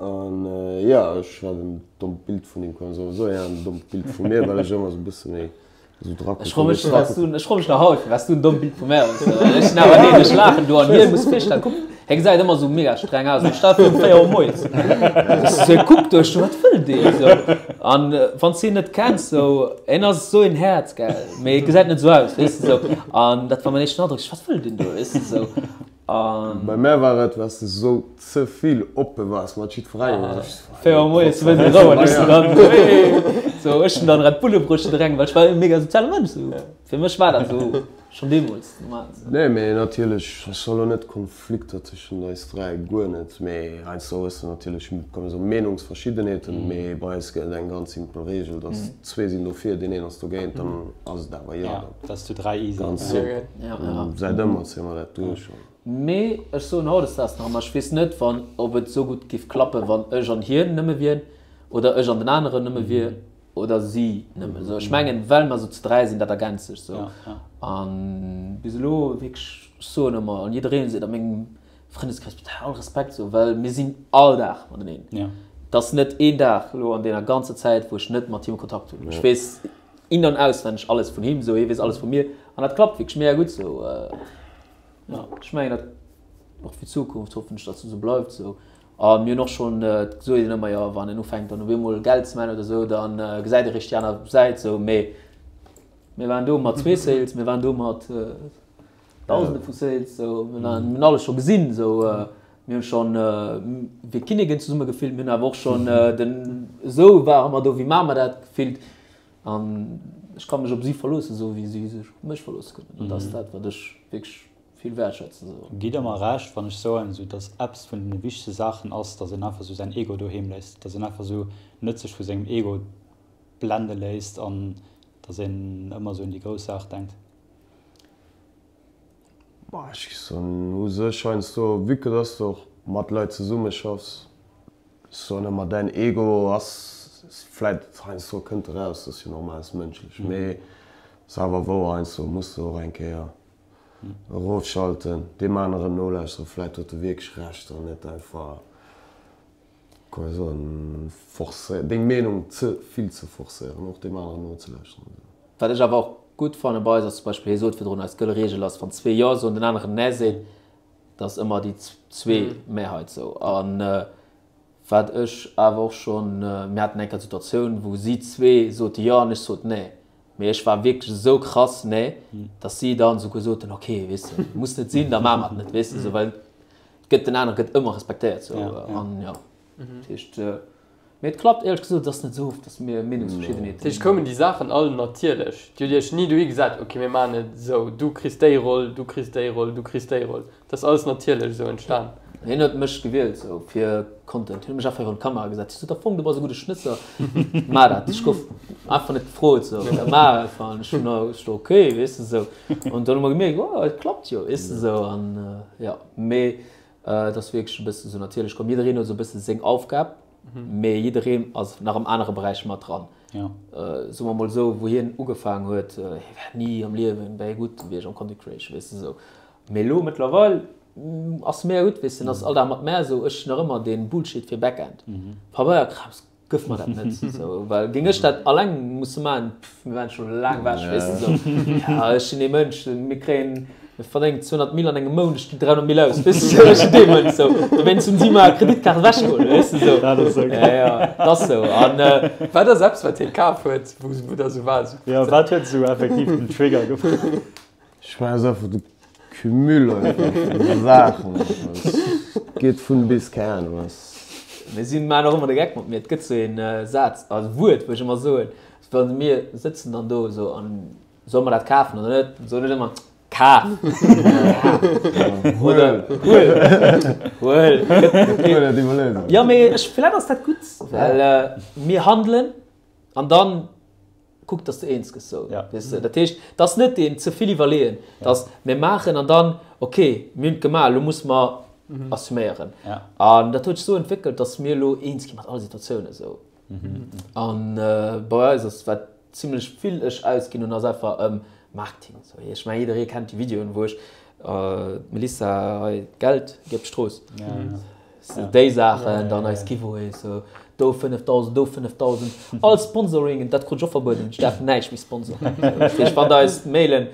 S4: An jo, ech hat en dommt Bild vun him, kann ee soen. Hien hat en dommt Bild vu mir, well ech ëmmer esou e bësse méi
S3: esou drakomm. Ech froe mech, firwat du, ech froe mech nach haut, firwat du en dommt Bild vu mär hues. Ech sinn awer deen, ech laachen do an hie muss virstellen, kuck, hie gesäit ëmmer esou mega streng aus an ech stelle vir um 4 Auer moies. Sou, hie kuckt duerch, wat wëll deen? Sou, an wann s hien net kenns, sou, hien ass esou een Häerz, gell, mee hie gesäit net esou aus, weess de, sou. An dat war mäin éischten Androck, ech, wat wëll deen do, weess de, sou.
S4: An. Bei mär war et, well s de sou ze vill oppe waars mat jiddwerengem.
S3: Ah, 4 Auer moies, wëll den Rou an ech sinn dann, hey, sou, ech hunn dann Red Bulle bruecht jidderengem, well ech war e mega soziale Mënsch, sou. Fir mech war dat sou schonn deemools normal.
S4: Nee, mee natierlech, ech soll lo net Konflikter tëschent eis 3, guer net, mee heiansdo hues de natierlech, komme sou Meenungsverschiddenheeten, mee bei eis gëtt et eng ganz simpel Reegel, dass zwee sinn dofir, deen een ass dogéint, dann ass et awer jo.
S2: Ja, dass zu 3
S4: easy. Ganz simpel. Säit ëmmer zéie mer dat duerch.
S3: Mee ech soen hautdesdaags nach ëmmer, ech weess net, wann, ob et esou gutt giff klappen, wann ech an hien nëmme wier oder ech an den aneren nëmme wier oder si nëmme esou. Ech mengen, well mer esou zu 3 sinn, dat ergänzt sech esou. An bis elo wierklech, ech soen ëmmer, an jiddereen seet a mengem Frëndeskreis, putain, all Respekt esou, well mir sinn all Dag mateneen. Et ass net een Dag elo an deeër ganzer Zäit, wou ech net mat him Kontakt hunn. Ech weess in an auswenneg alles vun him, esou, hie weess alles vu mir an dat klappt wierklech mega gutt esou. Jo, ech mengen dat och fir d'Zukunft hoffen ech, datt et esou bleift esou. A mir hunn och schonn, et sot een ëmmer, jo wann een ufänkt dann op eemol Geld ze maachen oder esou, da gesäit ee réischt déi aner Säit esou. Mee mir waren do mat zwee Sales, mir waren do mat Dausende vu Sales esou, mir waren, mir hunn alles scho gesinn esou. Mir hunn schonn wéi Kinneken zesumme gefillt, mir hunn awer och schonn den esou ware mer do, wéi maache mer dat gefillt. An ech ka mech op si verloossen, esou wéi si sech op mech verloosse kënnen. An dat ass dat, wat ech wierklech vill wäertschätzen.
S2: Gitt Der mer Recht, wann ech soen, esou dass eppes vun den wichtegste Saachen ass, dass een einfach esou säin Ego doheem léisst, dass een einfach esou net sech vu sengem Ego blende léisst an dass een ëmmer esou un déi grouss Saach denkt?
S4: Bah, ech géif soen, u sech heiansdo, vue que dass de och mat Leit zesummeschaffs, Soen ëmmer däin Ego ass vläit heiansdo kënnt eraus, ass jo normal, ass mënschlech, mee ass awer wouer, heiansdo muss de och eng Kéier erofschalten, deem aneren nolauschteren, vläit huet e wierklech Recht an net einfach, kann ee soen, forcéieren, deng Meenung ze vill ze forcéieren, och deem aneren nozelauschteren.
S3: Wat ech awer och gutt fanne bei eis ass zum Beispill, hie sot virdrun, eis gëlle Reegel ass, wann zwee Jo soen, den aneren Nee seet, Et ass ëmmer déi zwee Mehrheit sou. A wat ech awer och schonn, mir haten eng Kéier d'Situatioun, wou si zwee sote jo an ech sot nee. Mee ech war wierklech esou krass nee, datt si dann esouguer soten, ok, weess de, muss net sinn, da maache mer et net, weess de sou. Well et gëtt, den anere gëtt ëmmer respektéiert sou. An jo, dat heescht. Mee et klappt éierlech gesot, et ass net esou oft, dass mir Meenungsverschiddenheeten
S1: hunn. Dat heescht, koumen déi Saachen all natierlech? Dir hutt iech ni dohi gesat, ok, mir maachen et esou, du kriss déi Roll, du kriss déi Roll, du kriss déi Roll. Dat ass alles natierlech esou entstan?
S3: Hien huet mech gewielt esou fir Content. Hien huet mech einfach virun d'Kamera gesat. Hie sot, Am Fong, du bass e gudde Schnëtzer, maach dat. Ech gouf einfach net gefrot esou, da maach einfach. An ech hunn da gesot, ok, weess de esou. An dann hu mer gemierkt, oh, et klappt jo, weess de esou. An jo, mee Et ass wierklech e bësse sou natierlech komm. Jiddereen huet sou e bësse seng Aufgab, mee jiddereen ass nach am anere Beräich mat dran. Soe mer mol esou, wou hien ugefaangen huet, hie wär ni am Liewen wär hie gutt gewiescht am Content Creation, weess de sou. Mee elo mëttlerweil ass e mega gutt, weess de, en ass all Dag mat mär esou. Ech sinn nach ëmmer dee Bullshit fir Backend, Pabeierkrams. Gëff mer dat net esou, well géing ech dat alleng musse maachen, pff, mir wären scho laang ewech, weess de esou. Ja, ech sinn ee Mënsch, mir kréien, mir verdéngen 200 Mille an engem Mount, ech ginn 300 Mille aus, weess de esou, ech sinn dee Mënsch esou. Dowéinst hunn si mer Kreditkaart ewechgeholl, weess de esou.
S2: Dat ass esou
S3: geil. Ja, ja, dat ass esou. An.
S1: Wat ass eppes, wat hie kaf huet, wou, wou der esou war, esou.
S2: Jo, wat huet esou effektiv den Trigger gemaach?
S4: Ech mengen, et ass einfach de Cumul einfach vun Saachen. Geet vun bis, keng Ahnung ass.
S3: Mir sinn, maachen och ëmmer de Geck mat mir. Et gëtt sou een Saz, also Wuert, wou ech ëmmer soen, wa mir sëtzen dann do esou an solle mer dat kafen oder net, dann soen ech ëmmer, Kaf! Oder huel! Huel! Jo, mee ech, vläicht ass dat gutt, well mir handelen an dann kuck dass de eens gëss sou weess de. Dat heescht, et ass net deen ze vill iwwerleeën, et ass mir maachen an dann ok mir hunn et gemaach, elo musse mer assuméieren. An dat huet sech esou entwéckelt, dass mir elo eens gi mat alle Situatiounen esou. An bei eis ass wat zimlech vill ech ausginn hunn ass einfach ëm Marketing. Ech mengen jidderee kennt déi Videoen wou ech d'Melissa hei d'Geld gi op d'Strooss. Déi Saachen, dann eis Giveaways, sou do 5.000, do 5.000, all Sponsoringen, dat krut ech och verbueden, ech däerf näischt méi sponsoren. Dat heescht, wann der eis Mailen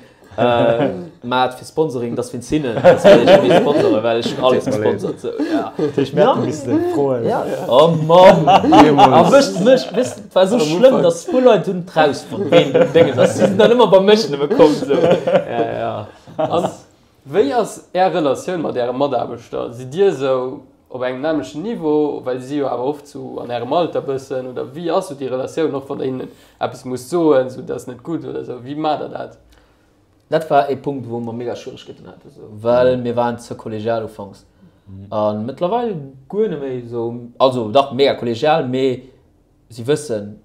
S3: maacht fir Sponsoring, dass wéinst hinnen, dass mir net méi sponsoren, well ech hunn alles gesponsert, sou, ja.
S2: Dat heescht, mir hätte misste froen.
S3: Ja, oh Mann! Erwëscht mech, weess de, et war esou schlëmm, dass puer Leit hunn et rausfonnt, ween den Dénges ass. Si sinn dann ëmmer bei mech nëmme komm, sou, ja, ja.
S1: Wéi ass Är Relatioun mat Äre Mataarbechter? Sidd Dir esou op engem nämmlechen Niveau, well si si jo awer oft sou an Ärem Alter bëssen, oder wéi ass sou déi Relatioun, och wann Der hinnen eppes musst soen, sou dat ass net gutt oder sou, wéi maacht Der dat?
S3: Dat war ee Punkt, wou mer mega Schwieregkeeten haten, sou, well mir waren ze kollegial ufanks a mëttlerweil guer net méi sou, also dach mega kollegial, mee Si wëssen,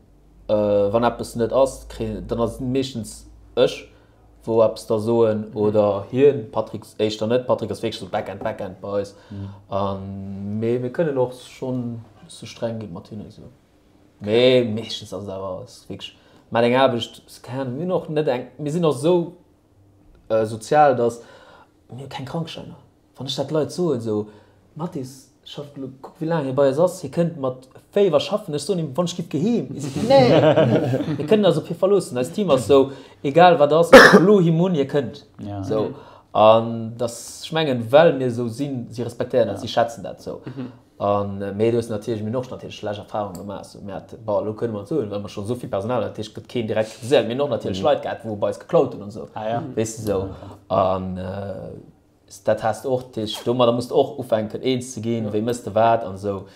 S3: wann eppes net ass, dann ass et meeschtens ech, wou eppes da soen oder hien, Patrick éischter net. Patrick ass wierklech sou Backend, Backend bei eis. Mee mir kënnen och schonn e bësse streng ginn mat hinnen esou. Mee meeschtens ass et awer ass wierklech, mat eng Aarbecht, keng Ahnung, mir hunn och net eng, mir sinn och esou sozial, datt mir hu keng Krankschäiner. Wann ech dat Leit soen, esou, Mathis schafft elo, kuck wéi laang hie bei eis ass, hie kënnt mat Féiwer schaffen, ech soen him, wann ech giff geheem, hie seet, nee, mir kënnen eis op hie verloossen, eist Team ass esou, egal wat ass, ech ruff elo him un, hie kënnt. Esou, an dass, ech mengen, well mir esou sinn, si respektéieren dat, si schätzen dat esou. An, mee du hues natierlech, mir hunn och natierlech schlecht Erfahrunge gemaach, esou, mir hate, bon, elo kënne mer et soen, well mer schonn esou vill Personal hunn, dat heescht, et gëtt keen direkt kritiséiert, mir hunn och natierlech Leit gehat, wou bei eis geklaut hunn an esou, weess de esou, an. Dat has de och, dat heescht domadder muss de och ufänken eens ze ginn, wéi mëss de wat an esou.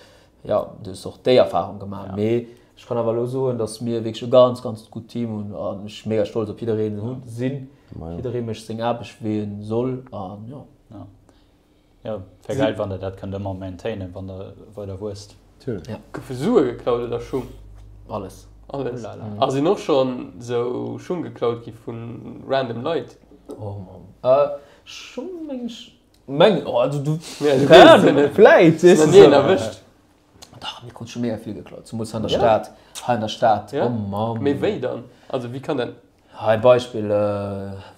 S3: Jo, du hues och déi Erfahrung gemaach. Mee ech kann awer elo soen, datt mir wierklech e ganz, ganz gutt Team hunn an ech mega stolz op jiddereen hunn, sinn. Jidderee mécht seng Aarbecht wéi en soll an jo.
S2: Jo, wär gäil wann der dat kënnt ëmmer maintainen, wann der weider wuesst.
S1: Goufe Sue geklaut oder Schung?
S3: Alles.
S1: Alles. A sinn och schonn sou Schung geklaut gi vu random Leit?
S3: Oh Mann. Schung meng ech. Meng, oh also du, keng Ahnung, vläit, weess de sou. Erwëscht. Dach, mir kruten scho mega vill geklaut, zemools hei an der Stad, hei an der Stad, oh Mann.
S1: Mee wéi dann? Also wéi kann dat?
S3: Hei Beispill,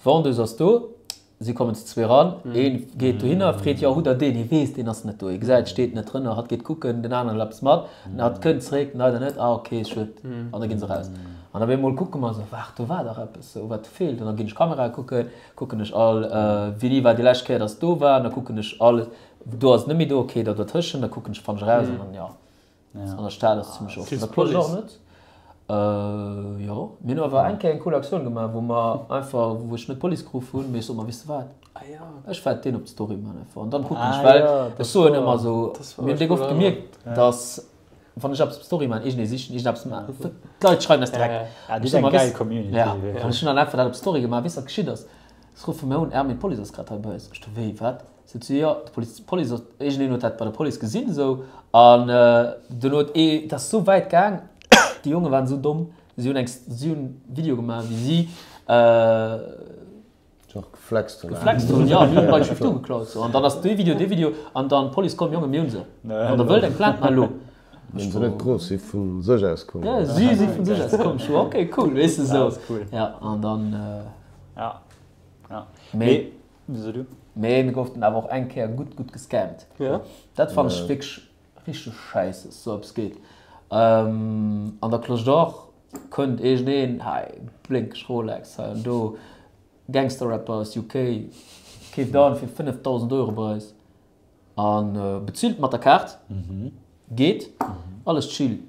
S3: Vendeuse ass do, si kommen zu zwee ran, een geet dohinner, freet, jo hutt der deen? Hie weess, deen ass net do, hie gesäit, steet net drënner, hatt geet kucken, den aneren huet eppes mat, hatt kënnt zeréck, leider net, ah ok, schued, an da ginn se raus. An op eemol kucke mer esou, waart, do war dach eppes, sou wat feelt, an da ginn ech Kamerae kucken, kucken ech all, wéini war déi lescht Kéier, dass do war, an da kucken ech all, do ass et net méi do, ok, da dertëschent, da kucken ech, fannen ech eraus, an dann, jo. An der Stad ass zimmlech oft. Dat D'Police och net? Jo, mir hunn awer eng Kéier eng cool Aktioun gemaach, wou mer einfach, wou ech net d'Police geruff hunn, mee ech sot mer, weess de wat, ech wäert deen op d'Story man einfach an dann kucken ech, well ech soen ëmmer esou, mir hunn déck oft gemierkt, dass wann ech eppes op d'Story man, iergendee sichen, iergendeppes man, d'Leit schreiwen eis direkt.
S2: Dir sidd eng gäil Community.
S3: Ja, an ech hunn dann einfach dat op d'Story gemaach. Weess wat geschitt ass? Se ruffe mir un, Ermin, d'Police ass grad hei bei eis. Ech do, wéi, wat? Sot si, jo, d'Police, d'Police ass, iergendeen huet dat bei der Police gesinn esou an duerno huet ee, dat ass esou wäit gaang, déi Jonge waren esou domm, si hunn eng, si hunn Video gemaach wéi si
S4: Genre geflext
S3: hunn. Geflext hunn, jo, mir hunn bei Shift geklaut sou an dann ass dee Video, dee Video an dann d'Police komm, Jonge mir hunn se, wann der wëllt eng Plainte, ma elo.
S4: Mir hunn se net gros, si vu sech aus komm.
S3: Jo, si si vu sech aus komm, ech sou, ok cool, weess de sou. Jo, an dann.
S2: Ja, ja. Mee. Wieso du?
S3: Mee mir goufen awer och eng Kéier gutt gutt gescammt.
S1: Ja.
S3: Dat fannen ech wierklech richteg schäiss, dass esou eppes geet. An der Cloche d'Or kënnt iergendeen, hei blénkeg Rolex, hei an do, Gangster-Rapper aus UK, keeft an fir 5.000 Euro bei eis. A bezilt mat der Kaart, geet, alles chill.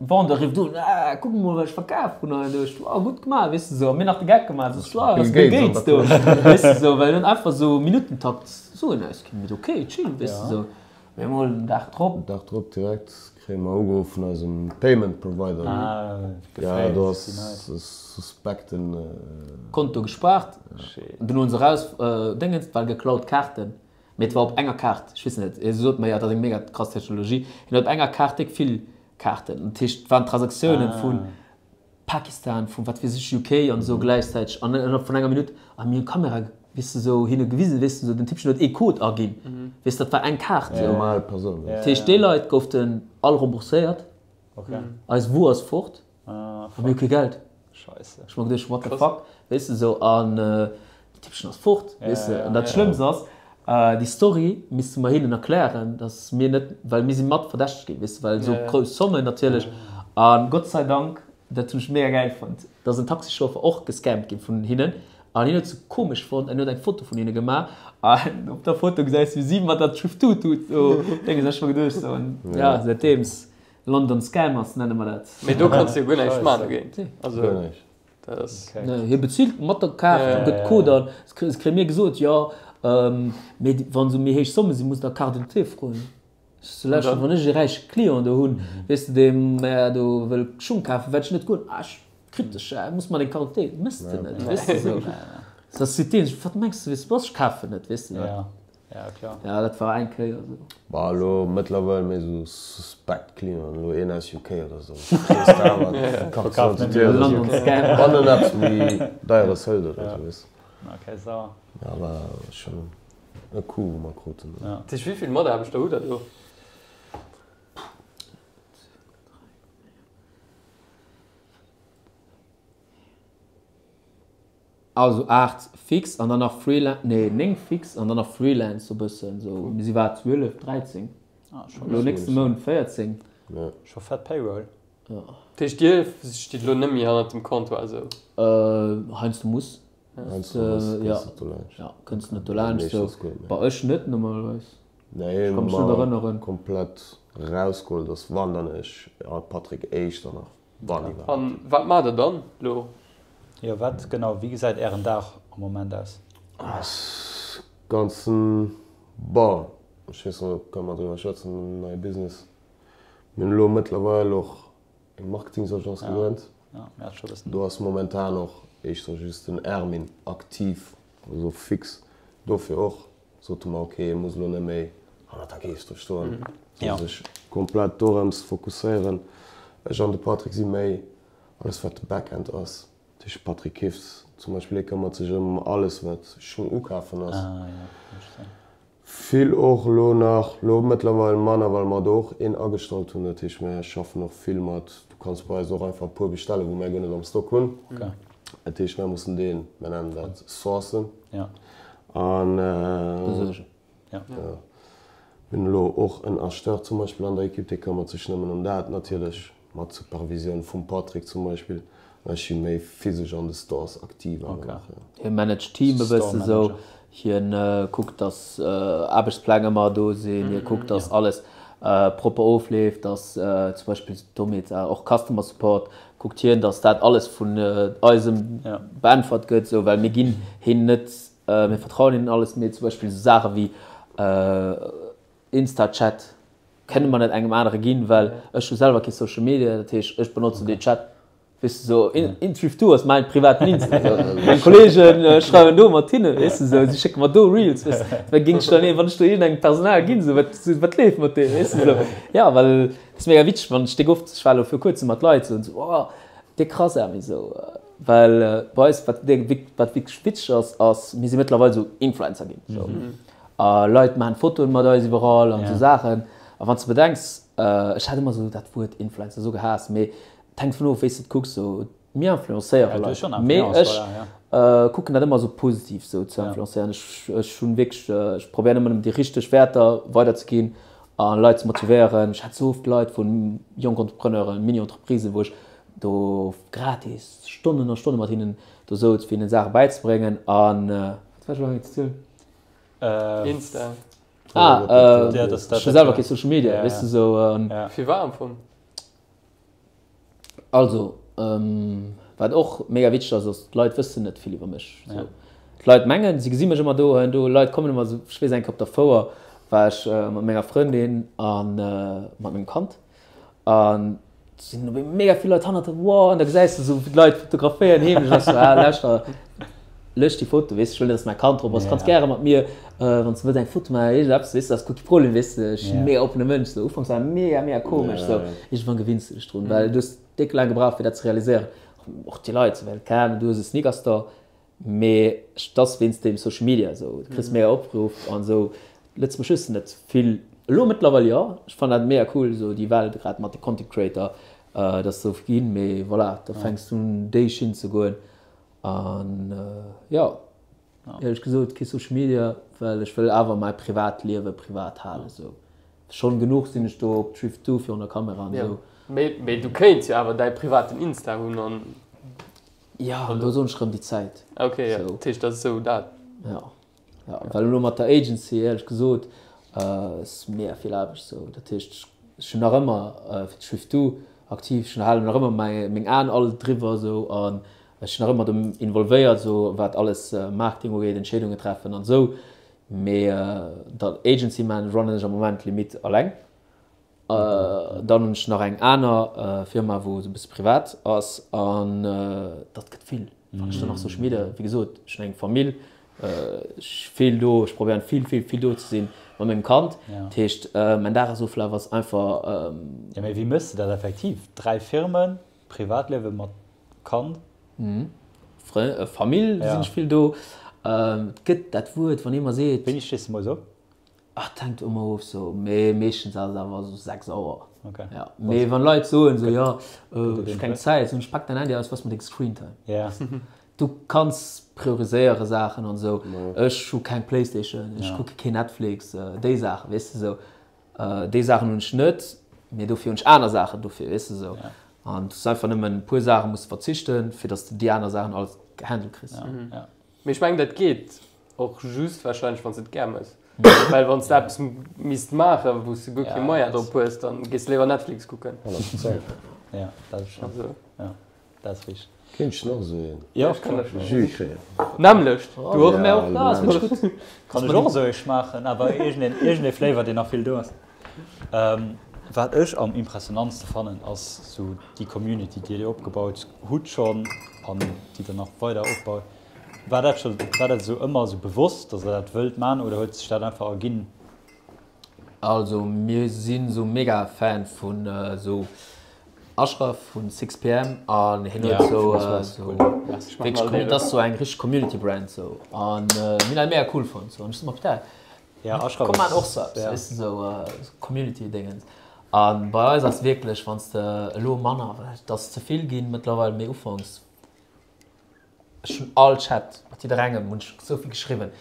S3: Vendeur rifft un, ah kuck mol wat ech verkaf hunn hei an do. Ech, oh gutt gemaach, weess de sou. A mir nach de Geck gemaach, sou, ah ass Bill Gates do, weess de sou, well en einfach sou Minuttentakt Suen ausginn huet. Ok, chill, weess de sou. Mee mol den Dag drop.
S4: Dag drop direkt kréie mer ugeruff vun eisem Payment Provider. Ja, do ass e suspekten.
S3: Konto gespaart. Dunn hu se eraus Déngens, well geklaut Kaarten. Mee et war op enger Kaart, ech weess net, hie sot mer, jo, dat ass eng mega krass Technologie. Hien huet op enger Kaart déck vill Kaarten. Dat heescht, et waren Transaktiounen vu Pakistan, vu wat weess ech, UK an esou gläichzäiteg an ënnerhalb vun enger Minutt. A mir hunn d'Kamera, weess de, esou hinne gewisen, weess de, esou den Typchen huet ee Code aginn, weess de, dat war eng Kaart.
S4: Eng normal Persoun.
S3: Dat heescht, déi Leit goufen all rembourséiert, eis Wuer ass fort. A mir hu kee Geld.
S2: Scheisse.
S3: Ech hu mer geduecht, what the fuck, weess de sou. An den Typchen ass fort, weess de. An dat Schlëmmst ass, déi Story misste mer hinnen erklären, datt mir net, well mir si mat verdächtegt ginn, weess de, well esou grouss Zommen natierlech. A Gott sei Dank, dat hunn ech mega gäil fonnt, da ass en Taxichauffer och gescammt ginn vun hinnen. An hien huet se komesch fonnt an huet eng Foto vun hinne gemaach. An op der Foto gesäis du, wéi si mat der Tut-Tut do Dénges. Ech hu mer geduecht sou, an ja, säitdeems. London Scammers nenne mer dat.
S1: Mee do kanns de jo guer näischt man dogéint. Also
S4: Guer näischt.
S1: dat ass.
S3: Nee, hie bezilt mat der Kaart, gëtt Code an. Se kréie mir gesot, jo, mee wann esou méi héich Somme sinn, musst der Carte d'identité froen. Ech so, lauschter, wann ech ee räiche Client do hunn, weess de, dee mär do wëll Schung kafen, wäert ech net goen, ah, ech kritesch, muss mer deng Carte d'identité, mëss de net, weess de esou. Dat ass deen, wat mengs de, weess de, ech kafen net, weess de.
S2: Ja, klar.
S3: Ja, dat war eng Kéier esou.
S4: Bah, elo mëttlerweil méi sou suspekt Clienten, elo een aus UK oder sou, kriss de awer d'Carte d'identité oder sou, wann en eppes méi Deieres hëlt oder sou, weess.
S2: Ok, sauer.
S4: Ja, war schonn e Coup, wou mer kruten.
S1: Dat heescht, wéi vill Mataarbechter hutt der do?
S3: Also 8 fix an dann nach Freelance, nee 9 fix an dann nach Freelance sou bëssen sou. Mir si wat 12, 13? Elo nächste Mount 14.
S2: Scho fett Payroll.
S3: Jo.
S1: Dat heescht dir stitt elo net méi hannert dem Comptoir esou?
S3: Heiansdo muss.
S4: Heiansdo muss, kënns net dolaanscht.
S3: Jo, kënns net dolaanscht sou. Bei ech net normalerweis.
S4: Nee,
S3: Ech ka mech net erënneren.
S4: Komplett rausgeholl, dass wann dann ech a Patrick éischter nach. Wann iwwerhaapt.
S1: An wat maacht der dann lo?
S2: Jo, wat genau, wéi gesäit ären Dag am Moment aus?
S4: Ass ganzen, bon, ech weess net, ob kënne mer driwwer schwätzen, en neie Business. Mir hunn elo mëttlerweil och eng Marketingsagence gegrënnt.
S2: Ja, mir hat scho bëssen.
S4: Do ass momentan och éischter just den Ermin aktiv, also fix. Dofir och sote mer, ok, e muss elo net méi hannert der Geescht do stoen, soll sech komplett dorëms fokusséieren. Ech an de Patrick si méi alles wat de Backend ass. Dat heescht, de Patrick keeft zum Beispill, hie këmmert sech ëm alles wat Schung ukafen ass. Vill och elo nach, elo mëttlerweil manner, well mer do och een agestallt hunn. Dat heescht, mir schaffen och vill mat, du kanns bei eis och einfach e puer bestellen, wou mär guer net am Stock hunn. Dat heescht, mär mussen deen, mär nennen dat sourcen. An
S3: Besuergen.
S4: Ja. Mir hunn elo och en Acheteur zum Beispill an der Ekipp, dee këmmert sech nëmmen ëm dat, natierlech mat Supervisioun vum Patrick zum Beispill. Ech si méi physesch an de Stores aktiv awer nach, jo.
S3: Hie managt d'Team e bësse sou, hien kuckt, datt Aarbechtspläng ëmmer do sinn, hie kuckt, datt alles propper ofleeft, datt zum Beispill domat och Customer Support kuckt hien, datt dat alles vun eisem beäntwert gëtt, sou, well mir ginn hien net, mir vertrauen hinnen alles, mee zum Beispill esou Saache wéi Insta-Chat kënne mer net engem anere ginn, well ech hu selwer kee Social Media, dat heescht ech benotzen dee Chat, weess de, sou Intrive2 ass mäin privaten Insta, sou meng Kolleegen schreiwen do mat hinne, weess de, sou si schécke mer do Reels, weess de, wat géing ech dann, wann ech do iergendengem Personal ginn, sou wat wat leeft mat deem, weess de, sou jo, well et ass mega witzeg, wann ech déck oft, ech war elo vir kuerzem mat Leit sou an sou, oh dee krass Ermi, sou well bei eis wat wat wierklech witzeg ass, ass mir si mëttlerweil sou Influencer ginn, sou. A Leit maachen Fotoen mat eis iwwerall an esou Saachen. A wann s de bedenks, ech hat ëmmer esou dat Wuert Influencer esou gehaasst, mee et hänkt vun of, wéi s de et kucks. Esou, mir influencéiere Leit, mee ech kucken dat ëmmer esou positiv esou ze influencéieren. Ech, ech hunn wierklech, ech probéieren ëmmer nëmmen déi richteg Wäerter weiderzeginn a Leit ze motivéieren. Ech hat esou oft Leit vu jonk Entrepreneuren, Mini-Entreprisen, wou ech do gratis Stonnen a Stonne mat hinnen do souz, fir hinnen Saache bäizebréngen. An wat war ech elo am gaangen ze zielen?
S1: Insta.
S3: Ah, äh, ja, das, das, selber ke Social Media, ja, weißt du so. Ähm,
S1: ja. Wie war am Fong?
S3: Also, ähm, wat och mega witzeg ass, ass d'Leit wëssen net vill iwwer mech. So. Ja. D'Leit mengen, si gesi mech ëmmer do, hei an do, Leit kommen ëmmer so, ech weess eng Kéier op der Fouer. War ech mat menger Frëndin a mat mengem Kand an do sinn op eemol mega vill Leit hannert der, wow, an da gesäis de sou wéi d'Leit fotograféieren heemlech an ech sou, ah lauschter, lösch déi Foto, weess de, ech wëll net dass mäi Kand drop ass, kanns gäre mat mir, wann s de wëlls eng Foto maachen, iergendeppes, weess de, ass guer kee Problem, weess de, ech sinn e mega oppene Mënsch, sou. Ufanks war mega mega komesch, sou, iergendwann gewinns de dech drun, well du hues déck laang gebraucht fir dat ze realiséieren, och déi Leit, well keng Ahnung, du hues e Sneaker Store, Mee et ass wéinst dem Social Media esou, du kriss mega Opruff an esou. Lëtzebuerg hues de net vill elo, mëttlerweil jo. Ech fannen dat mega cool esou déi Welt grad mat de Content Creator, dass esou vill ginn. Mee voilà, da fänks du un déi Schinn ze goen an jo, éierlech gesot kee Social Media, well ech wëll awer mäi privat Liewe privat halen esou. Schonn genuch sinn ech do op Drift 2 virun der Kamera an esou.
S1: Mee du kéints jo awer däi privaten Insta hunn an.
S3: Ja, an do soen ech rëm déi Zäit.
S1: Ok, ja, dat heescht, dat ass esou dat.
S3: Ja, ja, well elo mat der Agency, éierlech gesot, ass mega vill Aarbecht sou. Dat heescht, ech hunn nach ëmmer fir d'Swift 2 aktiv, ech halen nach ëmmer mäi, meng Aen all driwwer sou an ech sinn nach ëmmer do involvéiert sou, wat alles Marketing ugeet, Entscheedungen treffen an esou. Mee dat Agency man runnen ech am Moment limite alleng. Dann hunn ech nach eng aner Firma, wou esou e bësse privat ass an dat gëtt vill. Wann ech dann nach Social Media, wéi gesot, ech hunn eng Famill, ech vill do, ech probéieren vill, vill, vill do ze sinn mat mengem Kand. Dat heescht, mäin Dagesoflaf ass einfach.
S2: Jo, mee wéi méchs de dat effektiv? 3 Firmen, Privatliewe mat Kand?
S3: Famill sinn ech vill do. Et gëtt dat Wuert, wann ee mer seet.
S2: Wéini stees de moies op?
S3: Ach, et hänkt ëmmer of sou, mee meeschtens ass et awer sou 6 Auer. Okay. Ja, mee wann Leit soen sou, jo, ech hu keng Zäit, soen ech, pak däin Handy aus, was mat dengem Screentime?
S2: Ja.
S3: Du kanns prioriséiere Saachen an sou. Ech hu keng Playstation, ech kucke keen Netflix, déi Saachen, weess de sou. Déi Saachen hunn ech net, mee dofir hunn ech aner Saachen dofir, weess de sou. An du einfach nëmmen e puer Saache muss verzichten, fir datt s de déi aner Saachen alles gehandelt kriss.
S1: Ja. Mee ech mengen dat geet och just wahrscheinlech wann s de et gär mëss. Well wann s de eppes misst maachen, wou s de guer kee Moyen drop hues, dann gees de léiwer Netflix kucken.
S2: 100%. Ja, dat ass schon. Ja, dat ass richteg.
S4: Kéint ech nach esou een
S1: Jo, ech kann dat schon. Jus kréien? Nämmlecht, du och?
S2: Ja, genau. Kann ech och esou ee schmaachen, awer iergendeen, iergendee Flavor, deen nach vill do ass. Wat ech am impressionantste fannen, ass sou déi Community, déi Dir opgebaut hutt schonn an déi Der nach weider opbaut. War dat scho, war dat esou ëmmer esou bewosst, datt Der dat wëllt man oder huet sech dat einfach erginn?
S3: Also mir sinn esou mega Fan vun esou Ashraf vun 6PM an hien huet esou esou wierklech, dat ass esou eng richteg Community Brand esou an mir hunn dat mega cool fonnt esou an ech sot mer, putain,
S2: Ja, Ashraf
S3: Komm maan och sou eppes, weess de, sou Community-Dingens. A bei eis ass wierklech, wann s de elo manner, well et ass ze vill ginn mëttlerweil, mee ufanks, ech hunn all Chat mat jidderengem hunn ech sou vill geschriwwen.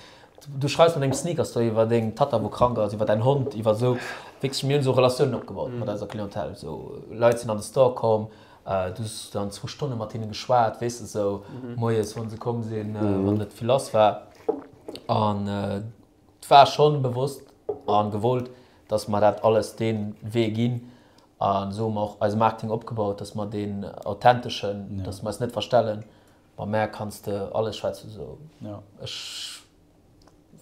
S3: Du schreifs mat engem Sneaker-Store iwwer deng Tatta wou krank ass, iwwer däin Hond, iwwer sou, wierklech mir hunn sou Relatiounen opgebaut mat eiser Clientèle, sou Leit sinn an de Store komm, du hues dann zwou Stonne mat hinnen geschwat, weess de, sou moies wann se komm sinn, wann net vill lass war an. Et war schonn bewosst a gewollt, dass mer dat alles dee Wee ginn. An esou hu mer och eise Marketing opgebaut, dass mer deen authenteschen, dass mer eis net verstellen. Bei mär kanns de alles schwätzen. Esou ech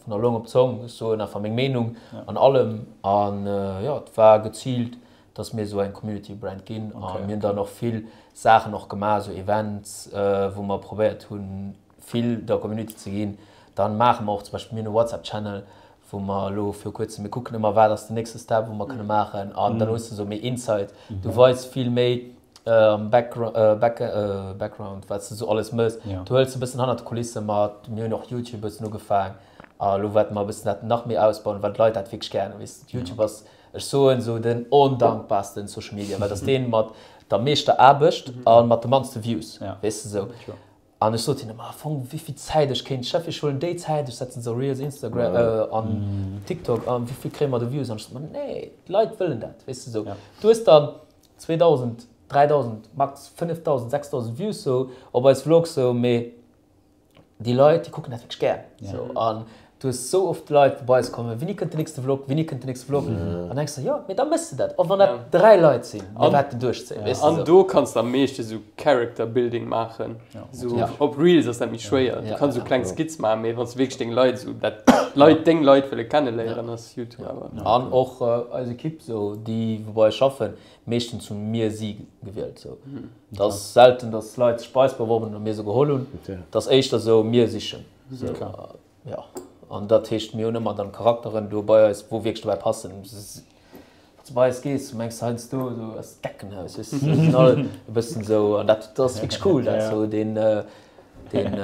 S3: vun der Long op d'Zong, ech soen einfach meng Meenung an allem. An jo, et war geziilt, dass mir esou eng Community Brand ginn. A mir hunn dann och vill Saachen och gemaach, esou Events, wou mer probéiert hunn, vill der Community ze ginn, dann maache mer och zum Beispill, mir hunn e WhatsApp Channel, wou mer elo viru kuerzem, mir kucken ëmmer wat ass den nächste Step wou mer kënne maachen an dann hues de sou méi Insight, du weis vill méi am Background wat s de sou alles mëss, du hëls e bëssen hannert d'Kulisse mat, mir hunn och YouTube e bëssen ugefaang a elo wäerte mer e bëssen dat nach méi ausbauen, well d'Leit dat wierklech gären hunn, weess de, YouTube ass, ech soen sou den ondankbarsten Social Media, well dat ass dee mat der meeschter Aarbecht a mat de mannste Views, weess de sou. An ech sot hinnen, ma am Fong, wéi vill Zäit ech kéint, Chef, ech huelen déi Zäit, ech setzen se op Reels, Instagram an TikTok an wéi vill kréie mer do Views? An ech sot, ma nee, d'Leit wëllen dat, weess de sou. Du hues dann 2.000, 3.000, max 5.000, 6.000 Views sou op eis Vlogs sou, mee déi Leit, déi kucken dat wierklech gär sou. An. Du hues sou oft Leit, wou bei eis kommen, Wéini kënnt den nächste Vlog, wéini kënnt den nächste Vlog? An denkst der, jo, mee da méchs de dat. Och wann dat 3 Leit sinn, mir wäerten duerchzéien, weess de
S1: An
S3: sou.
S1: do kanns de am meeschte sou Character Building maachen. Sou op Reels ass dat méi schwéier. Du kanns sou kleng Skits maachen, mee wann s de wierklech deng Leit sou dat Leit deng Leit wëlle kenneléieren, ass YouTube awer.
S3: An och eis Ekipp sou, déi wou bei eis schaffen, meeschtens hu mir si gewielt sou. Et ass selten, datt Leit sech bei eis beworben hunn a mir se geholl hunn. Et ass éischter sou, mir sichen. Sou. Jo, an dat heescht, mir hunn ëmmer dann Charakteren do bei eis, wou wierklech dobäi passen. Wann s de bei eis gees, du mengs heiansdo, do ass d'Deckenhaus, weess de, se sinn all e bëssen esou, an dat ass wierklech cool, dat esou deen, deen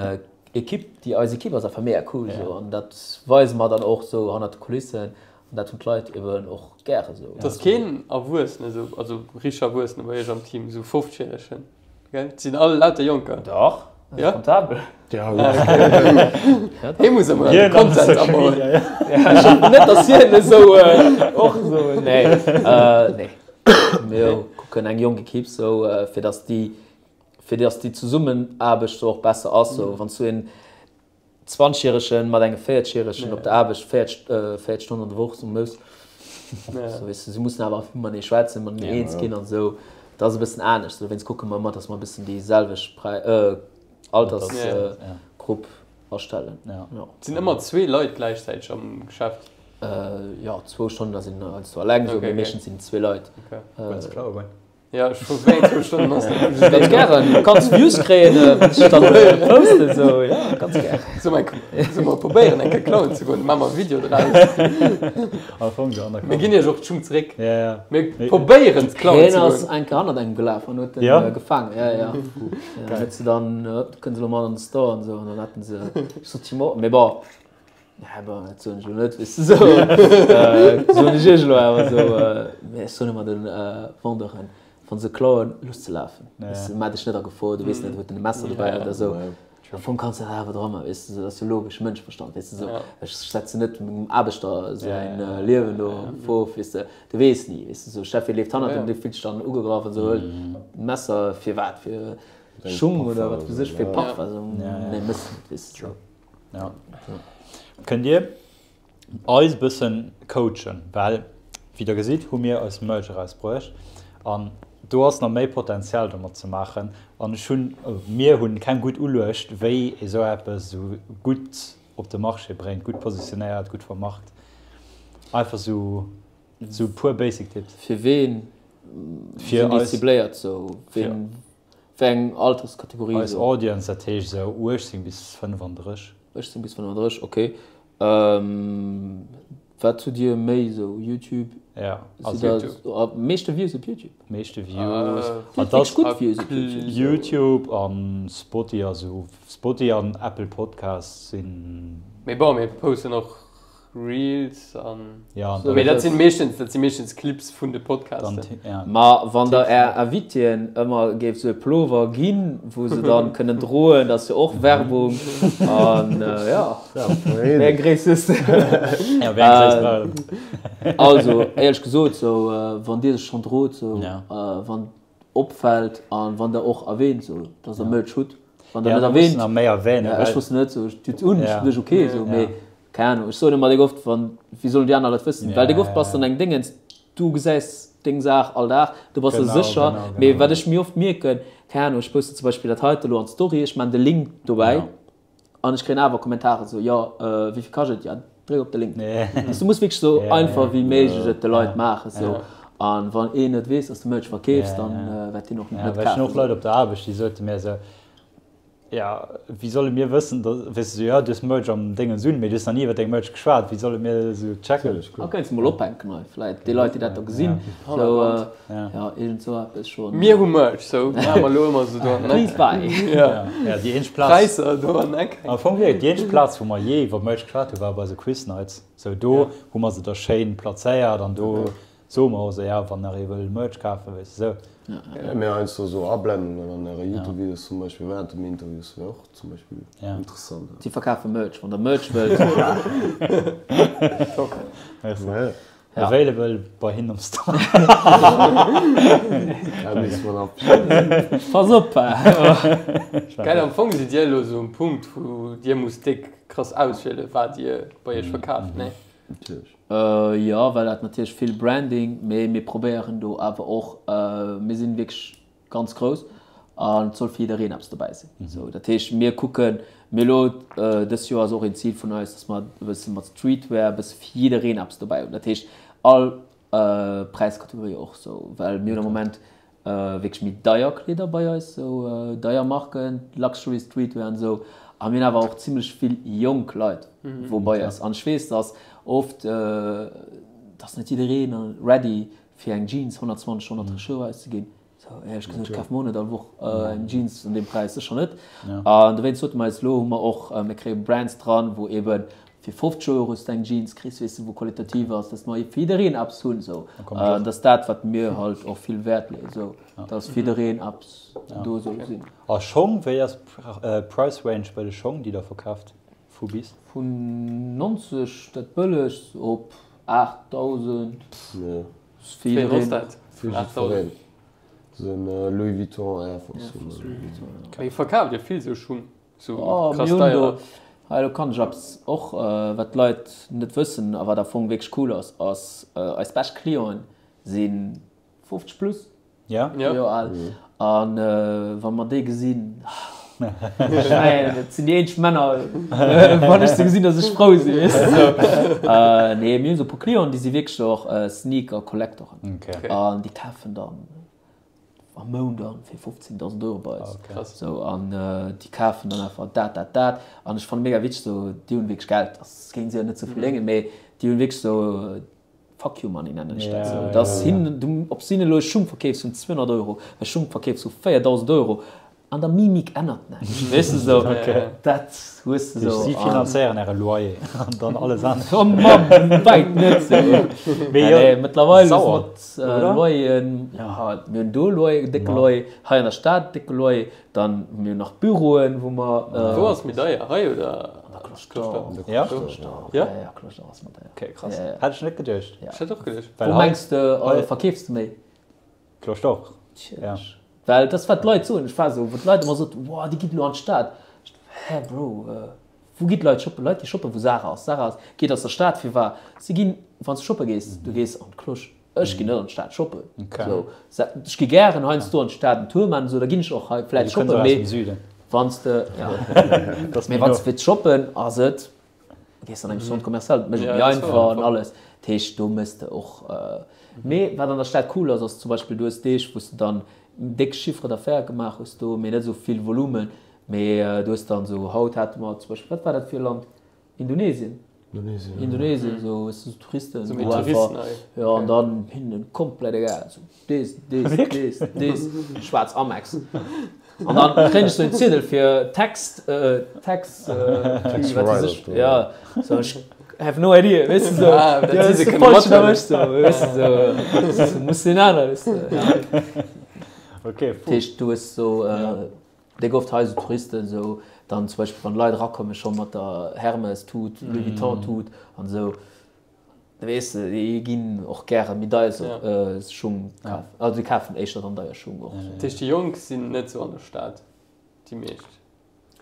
S3: Ekipp, déi eis Ekipp ass einfach mega cool esou, an dat weise mer dann och esou hannert de Kulissen, an dat hunn d'Leit eben och gäre esou.
S1: Et ass keen Erwuessene esou, also richteg Erwuessene bei iech am Team, esou Fofzjäregen? Gell? Et sinn all lauter Jonker.
S3: Dach,
S1: Ja?
S3: Comptabel.
S4: Ja,
S1: Hie muss emol an de Content abauen.
S3: Ja, ech hoffen net, dass hien esou och esou, nee, nee. Mir kucken eng jonk Ekipp sou, fir dass déi, fir dass déi Zesummenaarbecht sou och besser ass. Sou wann s du een Zwanzegjäregen mat engem Véierzegjäregen op der Aarbecht 40, 40 Stonnen an der Woch sou muss. So, weess du, si mussen awer einfach matenee schwätzen, matenee eens ginn an esou. Dat ass e bëssen anescht. Dowéinst kucke mer ëmmer, datt mer e bëssen déi selwecht Präi, Altersgrupp astellen.
S1: Jo. Et sinn ëmmer zwee Leit gläichzäiteg am Geschäft?
S3: Jo, zwou Stonnen, da sinn heiansdo eleng esou, mee meeschtens sinn et zwee Leit.
S2: Wëlls klaue goen?
S1: Ja, ech fro wéi eng zwou Stonnen ass dat?
S3: Ganz gären. Du kanns Views kréien, wann ech dann posten, sou, ja, ganz gär.
S1: Soll mer, soll mer probéieren eng Kéier klauen ze goen? Maache mer e Video draus.
S2: Am Fong jo, an der
S1: Mir ginn iech och d'Schung zeréck.
S2: Ja, ja.
S1: Mir probéieren ze klauen
S3: Hien
S1: ze
S3: ass
S1: goen.
S3: eng Kéier hannert engem gelaf an huet en
S2: Ja?
S3: gefaangen. Ja, ja. Ja, huet se dann, kënne se elo mat an de Store an esou, an dann haten se, ech sot Timo, mee bon, Ja, bon, dat soen ech elo net, weess de, sou, soen ech iech elo awer sou, mee ech soen ëmmer de Vendeuren, wa se klauen, looss se lafen, weess de, maach dech net a Gefor, du weess net, huet en e Messer dobäi oder sou. Am Fong kanns de dat awer dra man, weess de, sou, dat ass jo logesch Mënscheverstand, weess de, sou, ech setzen net mengem Aarbechter säin Liewen do a Gefor, weess de, du weess ni, weess de, sou, Chef, hie leeft hannert em, dee fillt sech dann ugegraff an sou, hëlt d'Messer, firwat, fir Schung oder wat weess ech, fir Parfum, sou, nee, mëss net, weess de, sou.
S2: Ja. Kënnt Dir eis e bëssen coachen? Well wéi der gesitt hu mir eis Merch erausbruecht an do ass nach méi Potenzial domat ze maachen an ech hunn, mir hunn keng gutt Uluecht wéi ee sou eppes sou gutt op de Marché bréngt, gutt positionéiert, gutt vermarkt. Einfach sou sou e puer basic Tipps.
S3: Fir ween sinn déi cibléiert sou? Ween Wéi eng Alterskategorie
S2: Eis Audience, dat heescht esou 18 bis 35.
S3: 18 bis 35, ok. Wat hutt Dir méi esou, YouTube?
S2: Ja, also
S3: YouTube. Meeschte Views op YouTube?
S2: Meeschte Views. Dir hutt wierklech gutt Views op YouTube. YouTube an Spotify, also Spotify an Apple Podcasts sinn.
S1: Mee bon, mir posten och Reels an.
S2: Ja,
S1: so, mee dat sinn meeschtens, dat si meeschtens Clips vun de Podcasten.
S2: Ja.
S3: Ma wann der är Invitéen ëmmer géift sou e Plover ginn, wou se dann kënnen droen, dat ass jo och Werbung an ja. Wéi eng Gréisst hues de?
S2: Ja, wéi eng Gréisst brauch een?
S3: Also, éierlech gesot, sou wann dir se schonn drot, sou wann opfällt an wann der och erwähnt, sou dass der Merch hutt, wann der net erwähnt, ja, ech wosst net, sou ech di un, ech duecht ok, sou mee keng Ahnung, ech soen ëmmer déck oft, wann, wéi sollen déi aner dat wëssen, well déck oft bass de an engem Déngens, du gesäis deng Saach all Dag, du bass der sécher, mee wat ech méi oft mierken, keng Ahnung, ech posten zum Beispill dat heite lo an d'Story, ech man de Link dobäi, An ech kréien awer Kommentaren esou, jo, wéivill kascht et? Jo, dréck op de Link. Weess du muss wierklech esou einfach wéi méiglech et de Leit maachen esou. An wann een net weess, dass du Merch verkeefs, dann wäert hien och net
S2: kafen. Ech hunn och Leit op der Aarbecht, déi sote mir esou, jo, wéi solle mir wëssen, dass, weess du, esou, jo, du hues Merch am Déngens un, mee du hues nach ni iwwer deng Merch geschwat, wéi solle mir esou checken?
S3: Da kéints de mol ophänken hei, vläit déi Leit, déi dat da gesinn, esou. Ja, irgend sou eppes schon.
S1: Mir hu Merch, sou maache mer elo ëmmer sou do an den
S3: Eck. Please buy.
S1: Ja.
S2: Ja, déi eenzeg Plaz.
S1: Präisser do an den Eck
S2: hänken. Am Fong wierklech, déi eenzeg Plaz, wou mer jee iwwer Merch geschwat hu war bei esou Quiz Nights. Sou do hu mer se da schéin plazéiert an do soe mer och sou, ja, wann nach ee wëll Merch kafen, weess de, sou.
S4: Ja, mee heiansdo sou Ablendungen an äre Youtube-Videos zum Beispill während dem Interviews wär och zum Beispill interessant.
S3: Si verkafe Merch, wann der Merch wëllt.
S2: Top.
S4: Merci. Ja.
S2: Ja. Available bei hinnen am Store.
S4: Dat misst man abstellen.
S3: Pass op!
S1: Geil, am Fong sidd Dir elo sou um Punkt, wou Dir musst déck. krass auswielen, wat Dir bei Iech verkaaft, nee?
S4: Natierlech.
S3: Jo, well dat natierlech vill Branding, mee mir probéieren do awer och, mir sinn wierklech ganz grouss an et soll fir jiddereen eppes dobäi sinn. Sou, dat heescht, mir kucken, mir elo dëst Joer ass och een Zil vun eis, dass mer e bësse mat Streetwear e bësse fir jiddereen eppes dobäi hunn. Dat heescht all Präiskategorie och sou, well mir hunn am Moment wierklech méi deier Kleeder bei eis, sou deier Marken, Luxury Streetwear an esou, a mir hunn awer och zimlech vill jonk Leit wou bei eis an ech weess, dass oft, dass net jiddereen ready fir eng Jeans 120, 130 Euro auszeginn. Sou, éierlech gesot, ech kaf mer och net all Woch eng Jeans an deem Präis, sécher net. An dowéinst sote mer eis, elo hu mer och, mir kréie Brands dran, wou eebe fir 50 Euro hues de eng Jeans kriss, weess de, wou qualitativ ass, dass mer fir jiddereen eppes hunn, sou. An dass dat, wat mir halt och vill Wäert leeën, sou, dass fir jiddereen eppes do soll sinn.
S2: A Schong, wéi ass d'Price Range bei de Schong, déi der verkaaft, vu bis?
S3: Vun 90, dat bëllegst, op 8.000.
S1: Wéi ass dat?
S4: Fir jiddwereen. Sou en Louis Vuitton Air Force One.
S1: Mee verkaaft Dir vill sou Schung? Sou krass deier?
S3: Hei do kann ech eppes och wat d'Leit net wëssen a wat am Fong wierklech cool ass, ass eis bescht Clienten si 50 plus.
S2: Ja.
S3: Joer al. An wa mer déi gesinn, ech mengen, dat sinn déi eenzeg Männer, wann ech se gesinn, datt ech frou sinn, weess de sou. Nee, mir hunn esou e puer Clienten, déi si wierklech och Sneaker-Collectoren. An déi kafen dann am Mount an fir 15.000 Euro bei eis.
S1: Krass.
S3: Sou, an déi kafen dann einfach dat, dat, dat. An ech fanne mega witzeg, sou, déi hunn wierklech Geld, dat géing si jo net sou verléngen, mee déi hunn wierklech sou, Fuck you money nennen ech dat sou. Dass hin, du, ob s du hinnen elo e Schung verkeefs vun 200 Euro, e Schung verkeefs vu 4.000 Euro, an der Mimik ännert näischt, weess de sou. Dat hues de sou.
S2: Si finanzéieren äre Loyer an dann alles anescht.
S3: Oh Mann, wäit net sou. Mee jo, mëttlerweil ass mat Loyeren, jo, mir hunn do Loyer, décke Loyer, hei an der Stad décke Loyer, Dann hu mir nach Büroen, wou mer.
S1: Wou ass méi deier, hei oder
S3: An der Cloche d'Or?
S2: Ja?
S3: Cloche d'Or,
S1: Ja?
S3: ja, ja, Cloche d'Or ass méi deier.
S2: Okay, krass. Ja, ja. Hätt ech net geduecht.
S1: Ech hätt och geduecht.
S3: Wou mengs de, verkeefs de méi?
S2: Cloche d'Or.
S3: Ja. Well dat ass wat d'Leit soen. Ech war esou, wou d'Leit ëmmer soten, Woah, déi gitt elo an d'Stad. Ech, Hä Bro, wou gi d'Leit shoppen? Leit gi shoppen, wou Zara ass. Zara ass, geet aus der Stad, firwat? Si ginn, wann s de shoppe gees, du gees an d'Cloche. Ech ginn net an d'Stad shoppen. Sou, ech gi gären heiansdo an d'Stad en Tour maachen, esou, da ginn ech och hei vläit shoppen, mee wann s de, ja, mee wann s de wëlls shoppen, ass et, gees an engem Centre commercial, dat mécht et méi einfach an alles. Dat heescht, do méchs de och, mee wat an der Stad cool ass, ass zum Beispill, du hues Deeg, wou s de dann déck Chiffre d'affaires gemaach hues do, mee net esou vill Volumen, mee du hues dann esou, haut hate mer zum Beispill, wat war dat fir e Land? Indonesien.
S4: Indonesien.
S3: Indonesien, so, weißt du, so Touristen. So mit Touristen, ey. Ja, und dann hinnen komplett egal. So, des, des, des, des, schwarz Amex. An dann kréien ech so en Ziedel fir Tax, äh, Tax, äh,
S4: Tax
S3: wat
S4: write
S3: weiß ich.
S4: off,
S3: Ja, so, ich have no idea, weißt du, so.
S1: Ah, dat
S3: ja,
S1: si se
S3: so
S1: kënne
S3: falsch
S1: mathuelen.
S3: ënnerwech, so, weißt du, so, so, muss den aner, weißt du, ja.
S2: Okay,
S3: Dat heescht, du hues so, äh, Déi gouf hei esou Touristen esou dann zum Beispill wann Leit erakomme scho mat der Hermes Tut, Louis Vuitton Tut an esou, da weess de déi ginn och gäre méi deier Schung kafen, also déi kafen éischter dann deier Schung och.
S1: Dat heescht déi Jonk sinn net esou an der Stad, déi meescht?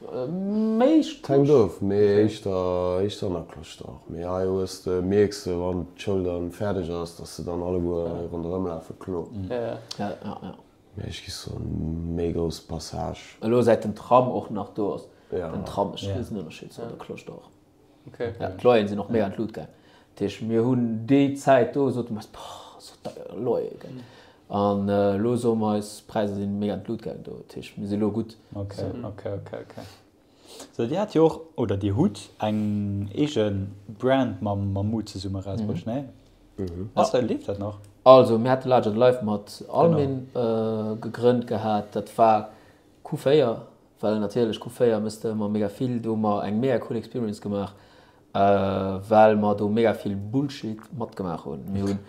S3: Méi
S4: Hänkt of, mee éischter éischter an der Cloche d'Or. Mee hei hues de, mierks de wann d'Schoul dann fäerdeg ass, dass se dann alleguer hei ronderëm lafe, klo.
S3: Ja, ja, ja.
S4: Mee ech gi soen, méi grouss Passage.
S3: Elo säit den Tram och nach do ass.
S4: Ja.
S3: Den Tram mécht e Riesenënnerscheed zu der Cloche d'Or.
S1: Okay.
S3: Ja, d'Loyeren sinn och méi an d'Lut gaang. Dat heescht, mir hunn déi Zäit do, sote mer eis, Boah, sou deier Loyer, gell. An elo soe mer eis, d'Präisser sinn méi an d'Lut gaang do. Dat heescht, mir si elo gutt.
S2: Okay, okay, okay, okay. So, Dir hat jo och, oder Dir hutt eng eege Brand mam Mammut zesumme erausbruecht, nee? Ass dat, leeft dat nach?
S3: Also, mir hate Larger Than Life mat Almin gegrënnt gehat. Dat war Q4, well natierlech Q4 méchs de ëmmer mega vill. Do hu mer eng mega cool Experience gemaach, well mer do mega vill Bullshit matgemaach hunn. Mir hunn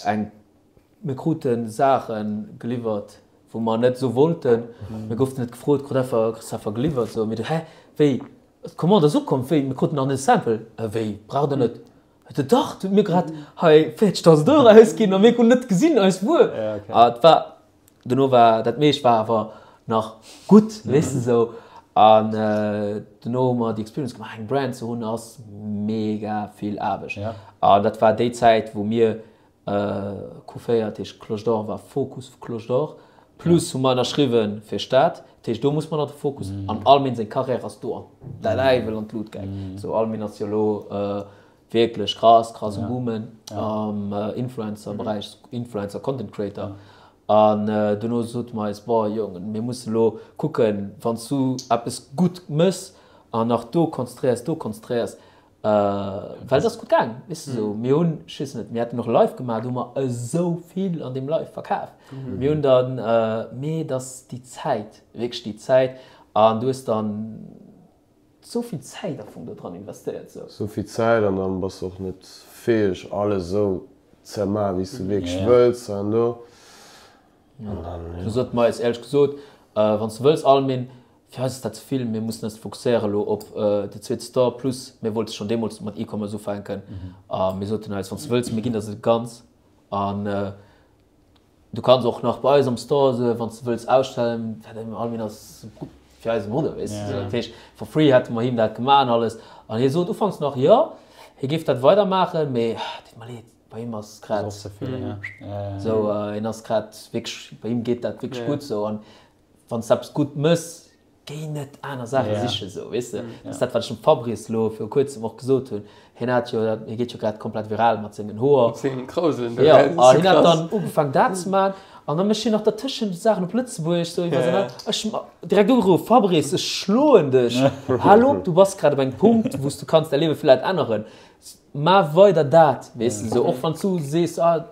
S3: eng. Mir krute Saache geliwwert, wou mer net esou wollten. Mir goufen net gefrot, krut einfach, kriss einfach geliwwert. Sou, mir du, hä, wéi, d'Commande ass ukomm, wéi, mir kruten nach net e Sample. Äh, wéi, braucht der net? Huet e, dach, du hutt mir grad hei 40.000 Euro ausginn a mir hunn net gesinn eis Wuer. A et war, dono war, dat meescht war awer nach gutt, weess de, sou. An dono hu mer déi Experience gemaach, eng Brand ze hunn ass mega vill Aarbecht. An dat war déi Zäit, wou mir Q4, dat heescht Cloche d'Or war Fokus vu Cloche d'Or, plus hu mer ënnerschriwwe fir Stad, dat heescht do muss mer nach de Fokus, an Almin seng Carrière ass do an d'Däiwel an d'Lut gaang. Sou Almin ass jo elo wierklech krass, krass um Boomen am Influencer-Beräich, Influencer, Content Creator. An dono sote mer eis, Bon Jongen, mir mussen elo kucken, wann s du eppes gutt méchs an nach do konzentréiers, do konzentréiers, well et ass gutt gaang, weess de sou. Mir hunn, ech weess net, mir haten och e Live gemaach, do hu mer esou vill an deem Live verkaf. Mir hunn dann, mee et ass déi Zäit, wierklech déi Zäit an du hues dann esou vill Zäit am Fong do dran investéiert sou.
S4: Esou vill Zäit an dann bass de och net fäeg alles esou ze man wéi s de wierklech wëlls an do
S3: an dann jo. Du sot mer eis éierlech gesot, wann s de wëlls Almin, fir eis ass dat ze vill, mir mussen eis fokusséieren elo op de zweete Store, plus mir wollte schonn deemools mat E-Commerce ufänken a mir soten eis, wann s de wëlls, mir ginn der se ganz an Du kanns och nach bei eis am Store se, wann s de wëlls, ausstellen. Well den Alvin ass fir eis e Brudder, weess de. Dat heescht, for free hätte mer him dat gemaach an alles. An hie sot ufanks nach, jo, hie géif dat weidermaachen, mee deet mer leed, bei him ass grad esou, hien ass grad wierklech, bei him geet dat wierklech gutt esou. An wann s de eppes gutt méchs, Géi net aner Saache sichen, esou, weess de. Dat ass dat, wat ech dem Fabrice elo viru kuerzem och gesot hunn. Hien hat jo, hie geet jo grad komplett viral mat sengen Hoer.
S1: Mat sengen Krausen
S3: do, ja. A hien hat dann ugefaangen, dat ze maachen. An da mécht hien nach dertëschent Saachen op Lëtzebuergesch, sou iwwer säin. Ech hu direkt ugeruff, Fabrice, ech schloen dech! Hal op, du bass grad op engem Punkt, wou s du kanns däi Liewe villäit änneren. Maach weider dat, weess de, sou. Och wann s du sees, ah,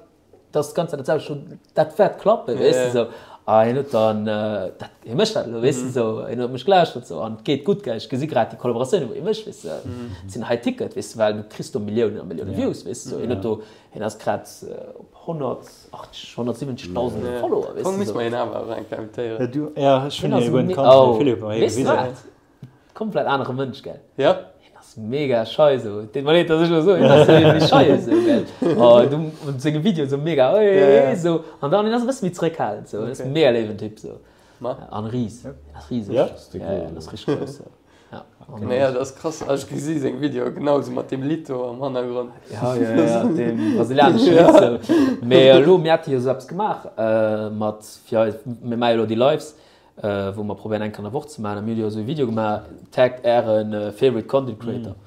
S3: Dat ass d'ganz Zäit dat selwecht, scho dat wäert klappen, weess de sou. A hien huet dann dat, hie mécht dat elo, weess de sou, hien huet mech gelauschtert sou an et geet gutt, gell. Ech gesi grad déi Kollaboratiounen, wou hie mécht, weess de, dat sinn High Ticket, weess de, well du kriss do Milliounen a Milliounen Views, weess de sou. Hien huet do, hien ass grad op 180, 170.000 Follower, weess de sou.
S1: Musse mer hien awer och eng Kéier invitéieren.
S2: Du, ja, ech hunn hie guer net kannt, mee Philippe huet mer hie
S3: gewisen. Weess de wat? Komplett anere Mënsch, gell?
S1: Ja.
S3: Hien ass mega schei sou. Deet mer leed, dass ech elo soen, hien ass sou méi schei esou, gell? Oh, du an senge Videoen sou mega oi oi sou. An dann hien ass e bësse méi zréckhalend sou. Hien ass mega léiwen Typ sou.
S1: Ma.
S3: An ris. Hien ass riseg.
S2: Ja?
S3: Ja, ja, hien ass richteg grouss sou. Ja.
S1: Nee, ja, dat ass krass. Ech gesi seng Videoe genau sou mat deem Lidd do am Hannergrond.
S3: Ja, ja, ja, deem brasilianesche Lidd sou. Mee elo, mir hate jo sou eppes gemaach mat fir eis, mir maache jo elo déi Lives. Wou mer probéieren eng Kéier an der Woch ze maachen. A mir hunn jo esou e Video gemaach, Taggt äre favorite content creator.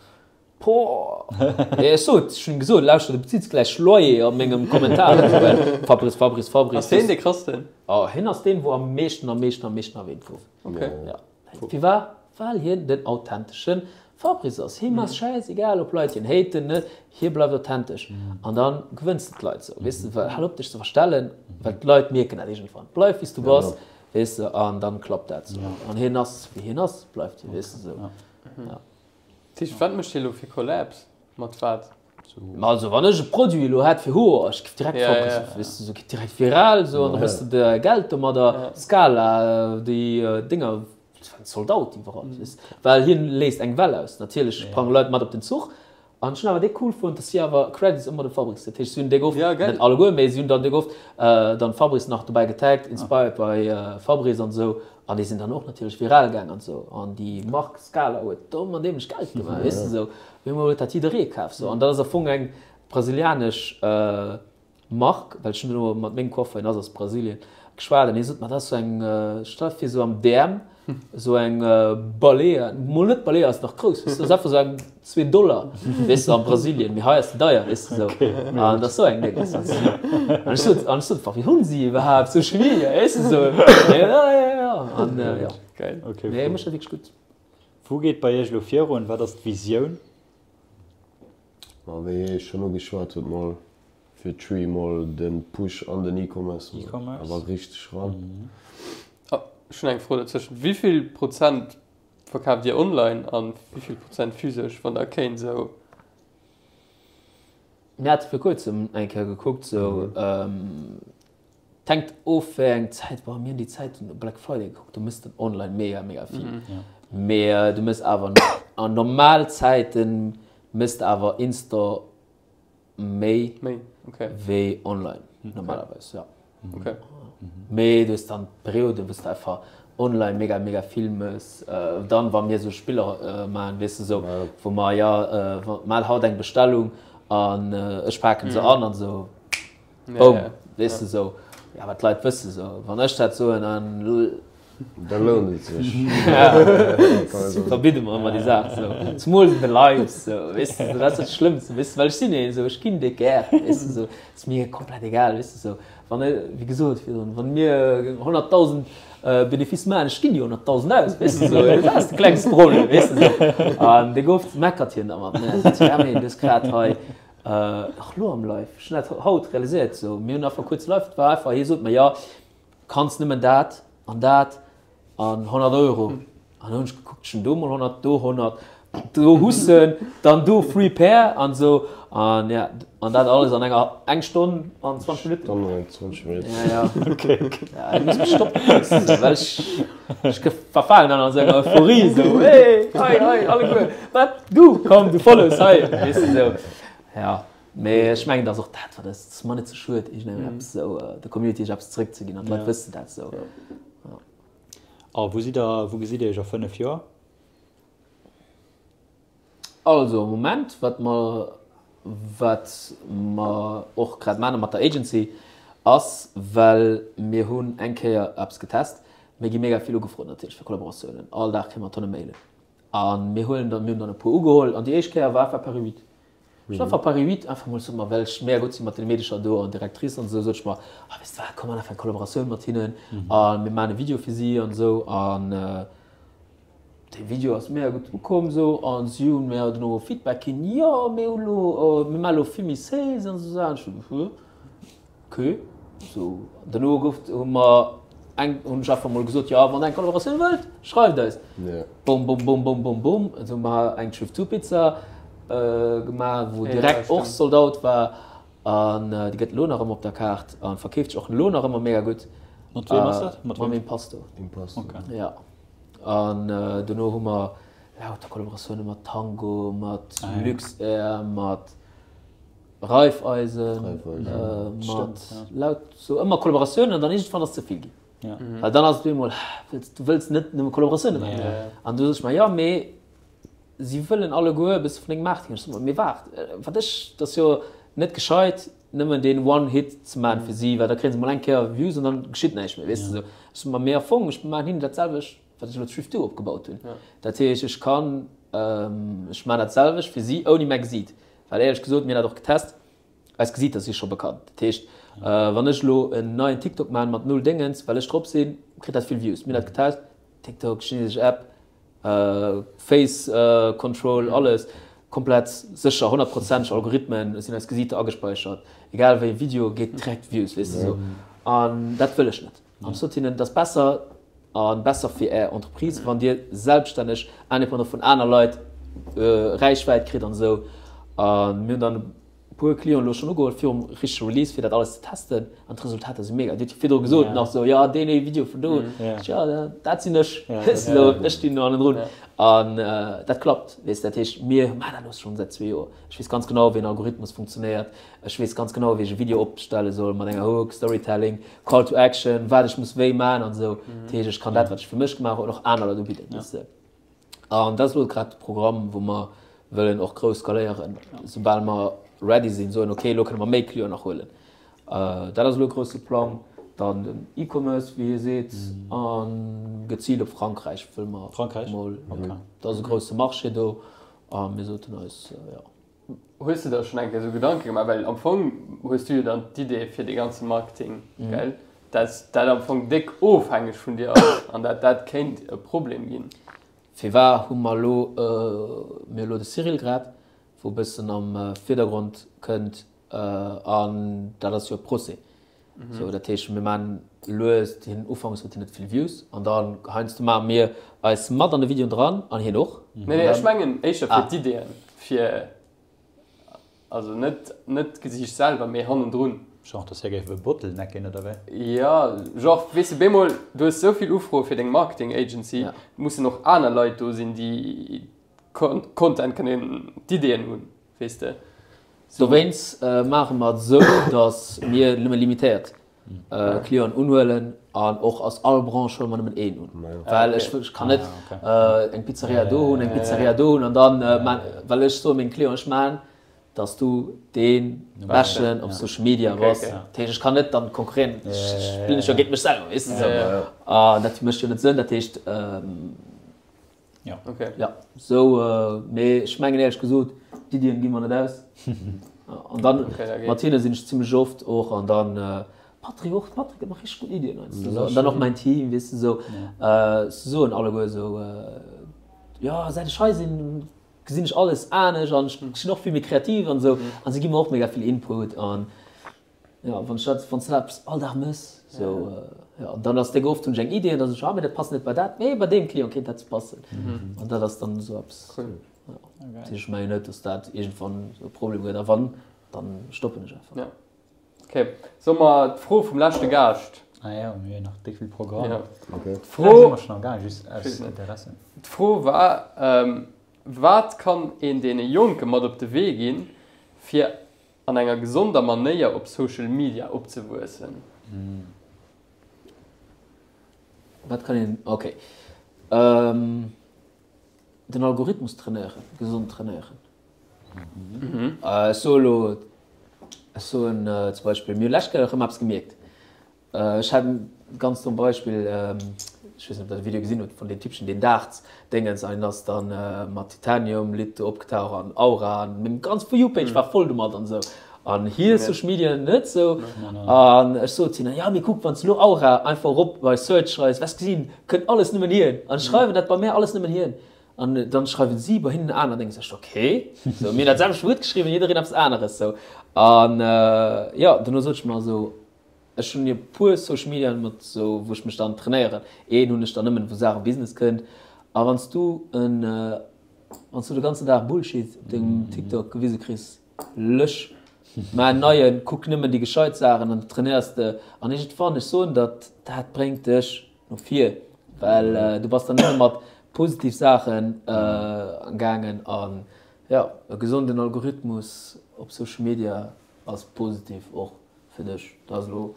S3: Poah! Ech sot, ech hunn gesot, lauschter, du bezills gläich Loyer a mengem Kommentar. Fabrice, Fabrice, Fabrice.
S1: Ass hien dee krassten?
S3: Oh, hien ass deen, wou am meeschten, am meeschten, am meeschten erwähnt gouf.
S1: Okay.
S3: Ja. Firwat? Well hien den authentesche Fabrice ass. Him ass schäiss egal, ob Leit hien haten, net. Hie bleift authentesch. An da gewënns de d'Leit esou, weess de. Well hal op dech ze verstellen, well d'Leit mierken dat iergendwann. Bleif wéi s du bass. Weess de, an dann klappt dat sou. An hien ass wéi hien ass, bleift hie, weess de sou. Ja.
S1: Dat heescht, wat mécht hie lo fir Collabs? Mat wat?
S3: Ma also wann ech e Produit elo hätt fir Hoer, ech giff direkt
S1: Ja, ja.
S3: weess de, sou geet direkt viral sou an da méchs de der Geld domadder. Scala, déi Dénger waren sold out iwwerall, weess de, well hien léist eng Well aus. Natierlech sprange Leit mat op den Zuch. An ech hunn awer déck cool fonnt, dass si awer Credits ëmmer dem Fabrice, dat heescht si hunn déck oft,
S1: Ja, geil.
S3: net alleguer, mee si hunn dann déck oft dann Fabrice nach dobäi getaggt, inspired by Fabrice an esou, an déi sinn dann och natierlech viral gaang an esou, an déi Mark Scala huet domm an dämlech Geld gemaach, weess de esou, op eemol huet dat jidderee kaf esou, an dat ass am Fong eng brasilianesch Mark, well ech hunn elo mat mengem Coiffeur, hien ass aus Brasilien, geschwat an hie sot mer, dat ass sou eng, stell der vir sou am DM sou eng Balea, mol net Balea ass nach grouss, weess de, dat ass einfach sou eng 2 Dollar, weess de, a Brasilien, mee hei ass se deier, weess de sou, an dat ass sou eng Déng, weess de. An ech sot, an ech sot, wéi hunn si iwwerhaapt Social Media, weess de sou, jo, jo, jo, an jo,
S1: Geil.
S3: mee hie mécht dat wierklech gutt.
S2: Wou geet bei iech elo virun? Wat ass d'Visioun?
S4: Ma wéi hie schonn ugeschwat huet, mol fir Tree mol de Push an den E-Commerce awer richteg ran.
S1: Ech hunn eng Fro dozwëschent, Wéi vill Prozent verkaaft Dir online an wéi vill Prozent physesch, wann Der kéint esou?
S3: Mir hate vir kuerzem eng Kéier gekuckt, esou Et hänkt of wéi eng Zäit, bon mir hunn déi Zäit den Black Friday gekuckt, do mëss de online mega mega vill, mee du mëss awer an normal Zäiten mëss de awer in-store méi wéi online normalerweis jo. Mee du hues dann Perioden wou s de einfach. Online mega mega vill mëss. Dann wa mir sou Spiller maan weess de sou wou mer jo mell haut eng Bestellung an ech paken se an an sou boum weess de sou. Jo awer d'Leit wësse sou wann ech dat soen an
S4: Da lount et sech.
S3: Verbidde mer ëmmer déi Saach sou zemools an de Lives sou weess de dat ass dat Schlëmmste weess de well ech sinn een sou ech ginn déck gär weess de sou ass mir komplett egal weess de sou. Wann, wéi gesot virdrun, wann mir 100.000 Benefice maachen, ech ginn déi 100.000 aus, weess de sou, dat ass de klengste Problem, weess de sou. An dee gouf, meckert hien da mat mir, seet hie, ja mee du hues grad hei, och lo am Live, ech hunn dat haut realiséiert sou, mir hunn einfach kuerz Live, et war einfach, hie sot mer, jo kanns nëmmen dat an dat An 100 Euro. An hunn ech gekuckt, ech hunn do mol 100, do 100, do hussen, dann do Free Pair an esou. An ja, an dat alles an enger eng Stonn an 20 Minutten.
S4: Stonn an 20 Minutten.
S3: Ja, ja. Okay, okay. Ja, du muss mech stoppen, well ech, ech verfalen dann an esou enger Euphorie, esou, hey, hei, hei, alleguer, wat, du, komm, du follows, hei, weess de, esou. Ja, mee ech mengen, dat ass och dat, wat ass, et ass mer net ze schued, iergendengem eppes esou, der Community eppes zeréckzeginn an d'Leit wëssen dat esou.
S2: A wou sidd der, wou gesitt Dir Iech a 5 Joer?
S3: Also am Moment, wat mer, wat mer och grad maache mat der Agency, ass, well mir hunn eng Kéier eppes getest, mir gi mega vill ugefrot natierlech fir Kollaboratiounen, all Dag kréie mer Tonne Mailen a mir huelen dann, mir hunn dann e puer ugeholl an déi éischt Kéier war einfach Paris 8. Ech war einfach Paris 8, einfach mol sot mer, well ech mega gutt si mat den Meedecher do an Directrice an esou, sot ech mer, ah weess de wat, komm mer maachen eng Kollaboratioun mat hinnen a mir maachen e Video fir si an esou. An dee Video ass mega gutt ukomm esou a si hunn mir dono Feedback ginn, jo mir hu lo, mir maache lo vill méi Sales an esou Saachen. Ech sot, huh. Ok, sou dono gouf hu mer eng hunn ech einfach mol gesot, jo wann der eng Kollaboratioun wëllt, schreift eis. Bom bom bom bom bom bom, esou hu mer eng Thrift 2 Pizza gemaach, wou direkt och sold out war an déi gëtt elo nach ëmmer op der Kaart a verkeeft sech och elo nach ëmmer mega gutt.
S2: Mat weem ass dat?
S3: Mam Impasto.
S4: Impasto.
S3: Ja an dono hu mer lauter Kollaboratioune mat Tango, mat Luxair, mat. Raiffeisen, mat laut sou ëmmer Kollaboratiounen an dann iergendwann ass ze vill ginn. Well dann ass et op eemol, du wëlls net nëmme Kollaboratiounen maachen. An du soss ech mer, jo mee si wëllen alleguer e bësse vun dengem Marketing. Ech so mer, mee waart, wat ech, dat ass jo net gescheit nëmmen deen one hit ze maachen fir si, well da kréie se mol eng Kéier Views an dann geschitt näischt méi, weess de sou. Ech so mer, mee am Fong, ech maachen hinnen dat selwecht wat ech elo Thrift 2 opgebaut hunn. Dat heescht, ech kann, ech maachen dat selwecht fir si ouni mäi Gesiit. Well éierlech gesot, mir hunn dat och getest, eis Gesiiter si scho bekannt. Dat heescht, wann ech elo en neien TikTok maachen mat null Déngens, well ech drop sinn, kritt dat vill Views. Mir hunn dat getest, TikTok, chinesesch App, Face Control, alles komplett sécher, honnertprozenteg Algorithmen, et sinn eis Gesiiter agespäichert, egal wéi e Video geet direkt Views, weess de sou. An dat wëll ech net. An ech sot hinnen, et ass besser a besser fir Är Entreprise, wann Dir selbststänneg, indépendant vun aner Leit, Räichwäit kritt an esou. A mir hunn dann e puer Clienten elo schonn ugeholl virum richtege Release, fir dat alles ze testen. An d'Resultater si mega. Dir hutt jo virdru gesot nach esou, jo, deen ee Video vun do. Ech, jo, dat sinn ech. Weess de, esou, ech stinn do hannendrun. An dat klappt, weess de. Dat heescht, mir maachen dat elo schonn säit zwee Joer. Ech weess ganz genau, wéi en Algorithmus funktionéiert. Ech weess ganz genau, wéi ech e Video opstelle soll mat enger Hook, Storytelling, Call to Action, wat ech muss wéi maachen an esou. Dat heescht, ech kann dat, wat ech fir mech gemaach hunn, och aner Leit ubidden, weess de. An dat ass elo grad de Programm, wou mer wëllen och grouss skaléieren, soubal mer ready sinn, soen, okay, elo kënne mer méi Clienten nach huelen. Dat ass elo e grousse Plang. Dann den E-Commerce, wéi hie seet, a geziilt op Frankräich wëlle mer mol. Dat ass e grousse Marché do a mir soten eis, jo.
S1: Hues de der schonn eng Kéier esou Gedanke gemaach, well am Fong hues du jo dann d'Idee fir dee ganze Marketing, gell, dass dat am Fong déck ofhängeg vun dir ass an dat dat kéint e Problem ginn?
S3: Firwar hu mer elo, mir hu elo de Cyril grad, wou e bëssen am Virdergrond kënnt an dat ass jo e Procès. Sou, dat heescht, mir maachen lues, hien, ufanks huet hien net vill Views an dann heiansdo maache mir eis mat an de Videoen dran an hien och.
S1: Nee, nee, ech mengen éischter fir d'Ideeën, fir, also net, net d'Gesiicht selwer, mee hannendrun.
S2: Genre, dass hie géif e Bottleneck ginn, oder wéi?
S1: Jo, genre, weess de, bemol, du hues sou vill Ufroe fir deng Marketing Agency, mussen och aner Leit do sinn, déi Content kënnen, d'Ideeën hunn. Weess de.
S3: Dowéinst maache mer et esou, datt mir nëmme limitéiert Clienten unhuelen. An och aus all Branche huele mer nëmmen een un. Well ech ech kann net eng Pizzeria do hunn, eng Pizzeria do hunn an dann man, well ech soe menge Clienten, ech man, dass du dee Beschten op Social Media bass. Dat heescht, ech kann net dann konkurréieren, spillen ech jo géint mech selwer, weess de sou. An dat mécht jo net Sënn. Dat heescht,
S2: Ja.
S1: Okay.
S3: Ja, sou, mee ech mengen éierlech gesot, d'Iddien gi mer net aus. An dann,
S1: Okay, da geet.
S3: mat hinne sinn ech zimmlech oft och an dann, Patrick och, Patrick huet nach richteg gutt Iddien heiansdo sou. An dann och mäin Team, weess de sou, se soen alleguer sou, jo säit ech hei sinn, gesinn ech alles anescht an ech sinn och vill méi kreativ an sou. An se gi mer och mega vill Input an. Jo, wann ech dat, wann s de dat eppes all Dag mëss, sou, jo, an dann ass déck oft hunn ech eng Idee an da soen ech, ah mee dat passt net bei dat, mee bei deem Client kéint dat passen. An dat ass dann esou eppes,
S1: Cool.
S3: jo. Dat heescht, ech mengen net, datt dat iergendwann esou e Problem gëtt a wann, dann stoppen ech einfach.
S1: Ja. Okay, solle mer d'Fro vum leschte Gaascht?
S2: Ah jo, mir hunn nach déck vill Programm.
S1: Ja.
S4: Okay.
S1: D'Fro.
S2: Wéi laang si mer schonn am Gaang, just aus Interesse?
S1: D'Fro war, Wat kann een deene Jonke mat op de Wee ginn, fir An enger gesonder Manéier op Social Media opzewuessen.
S3: Wat kann een, ok. Den Algorithmus trainéieren, gesond trainéieren. Ech soe elo, ech soen zum Beispill, mir hu lescht Kéier erëm eppes gemierkt. Ech hat en ganz domm Beispill, ech weess net ob der de Video gesinn hutt vun deem Typpchen deen Darts Déngens an hien ass dann mat Titanium Lidd do opgetauch an Aura an meng ganz For You Page war voll domat an esou an hir Social Media net sou an ech sot hinne jo mee kuck wann s de lo Aura einfach erop bei Search schreifs wess gesinn kënnt alles nëmmen hien an ech schreiwen dat bei mär alles nëmmen hien an dann schreiwen si bei hinnen aner Déngens ech ok sou mir hunn dat selwecht Wuert geschriwwen jiddereen eppes aneres sou an jo dono sot ech mer esou Ech hunn e puer Social Mediaen mat sou wou ech mech dann trainéieren. Een hunn ech dann nëmmen wou Saachen Business kënnt. A wann s du en wann s du de ganzen Dag Bullshit op dengem TikTok gewise kriss, lösch, maach en neien, kuck nëmmen déi gescheit Saachen an trainéiers de. An iergendwann, ech soen der, dat bréngt dech no vir, well du bass dann nëmme mat positiv Saachen gaangen. An jo, e gesonden Algorithmus op Social Media ass positiv och. Fir dech, dat ass elo.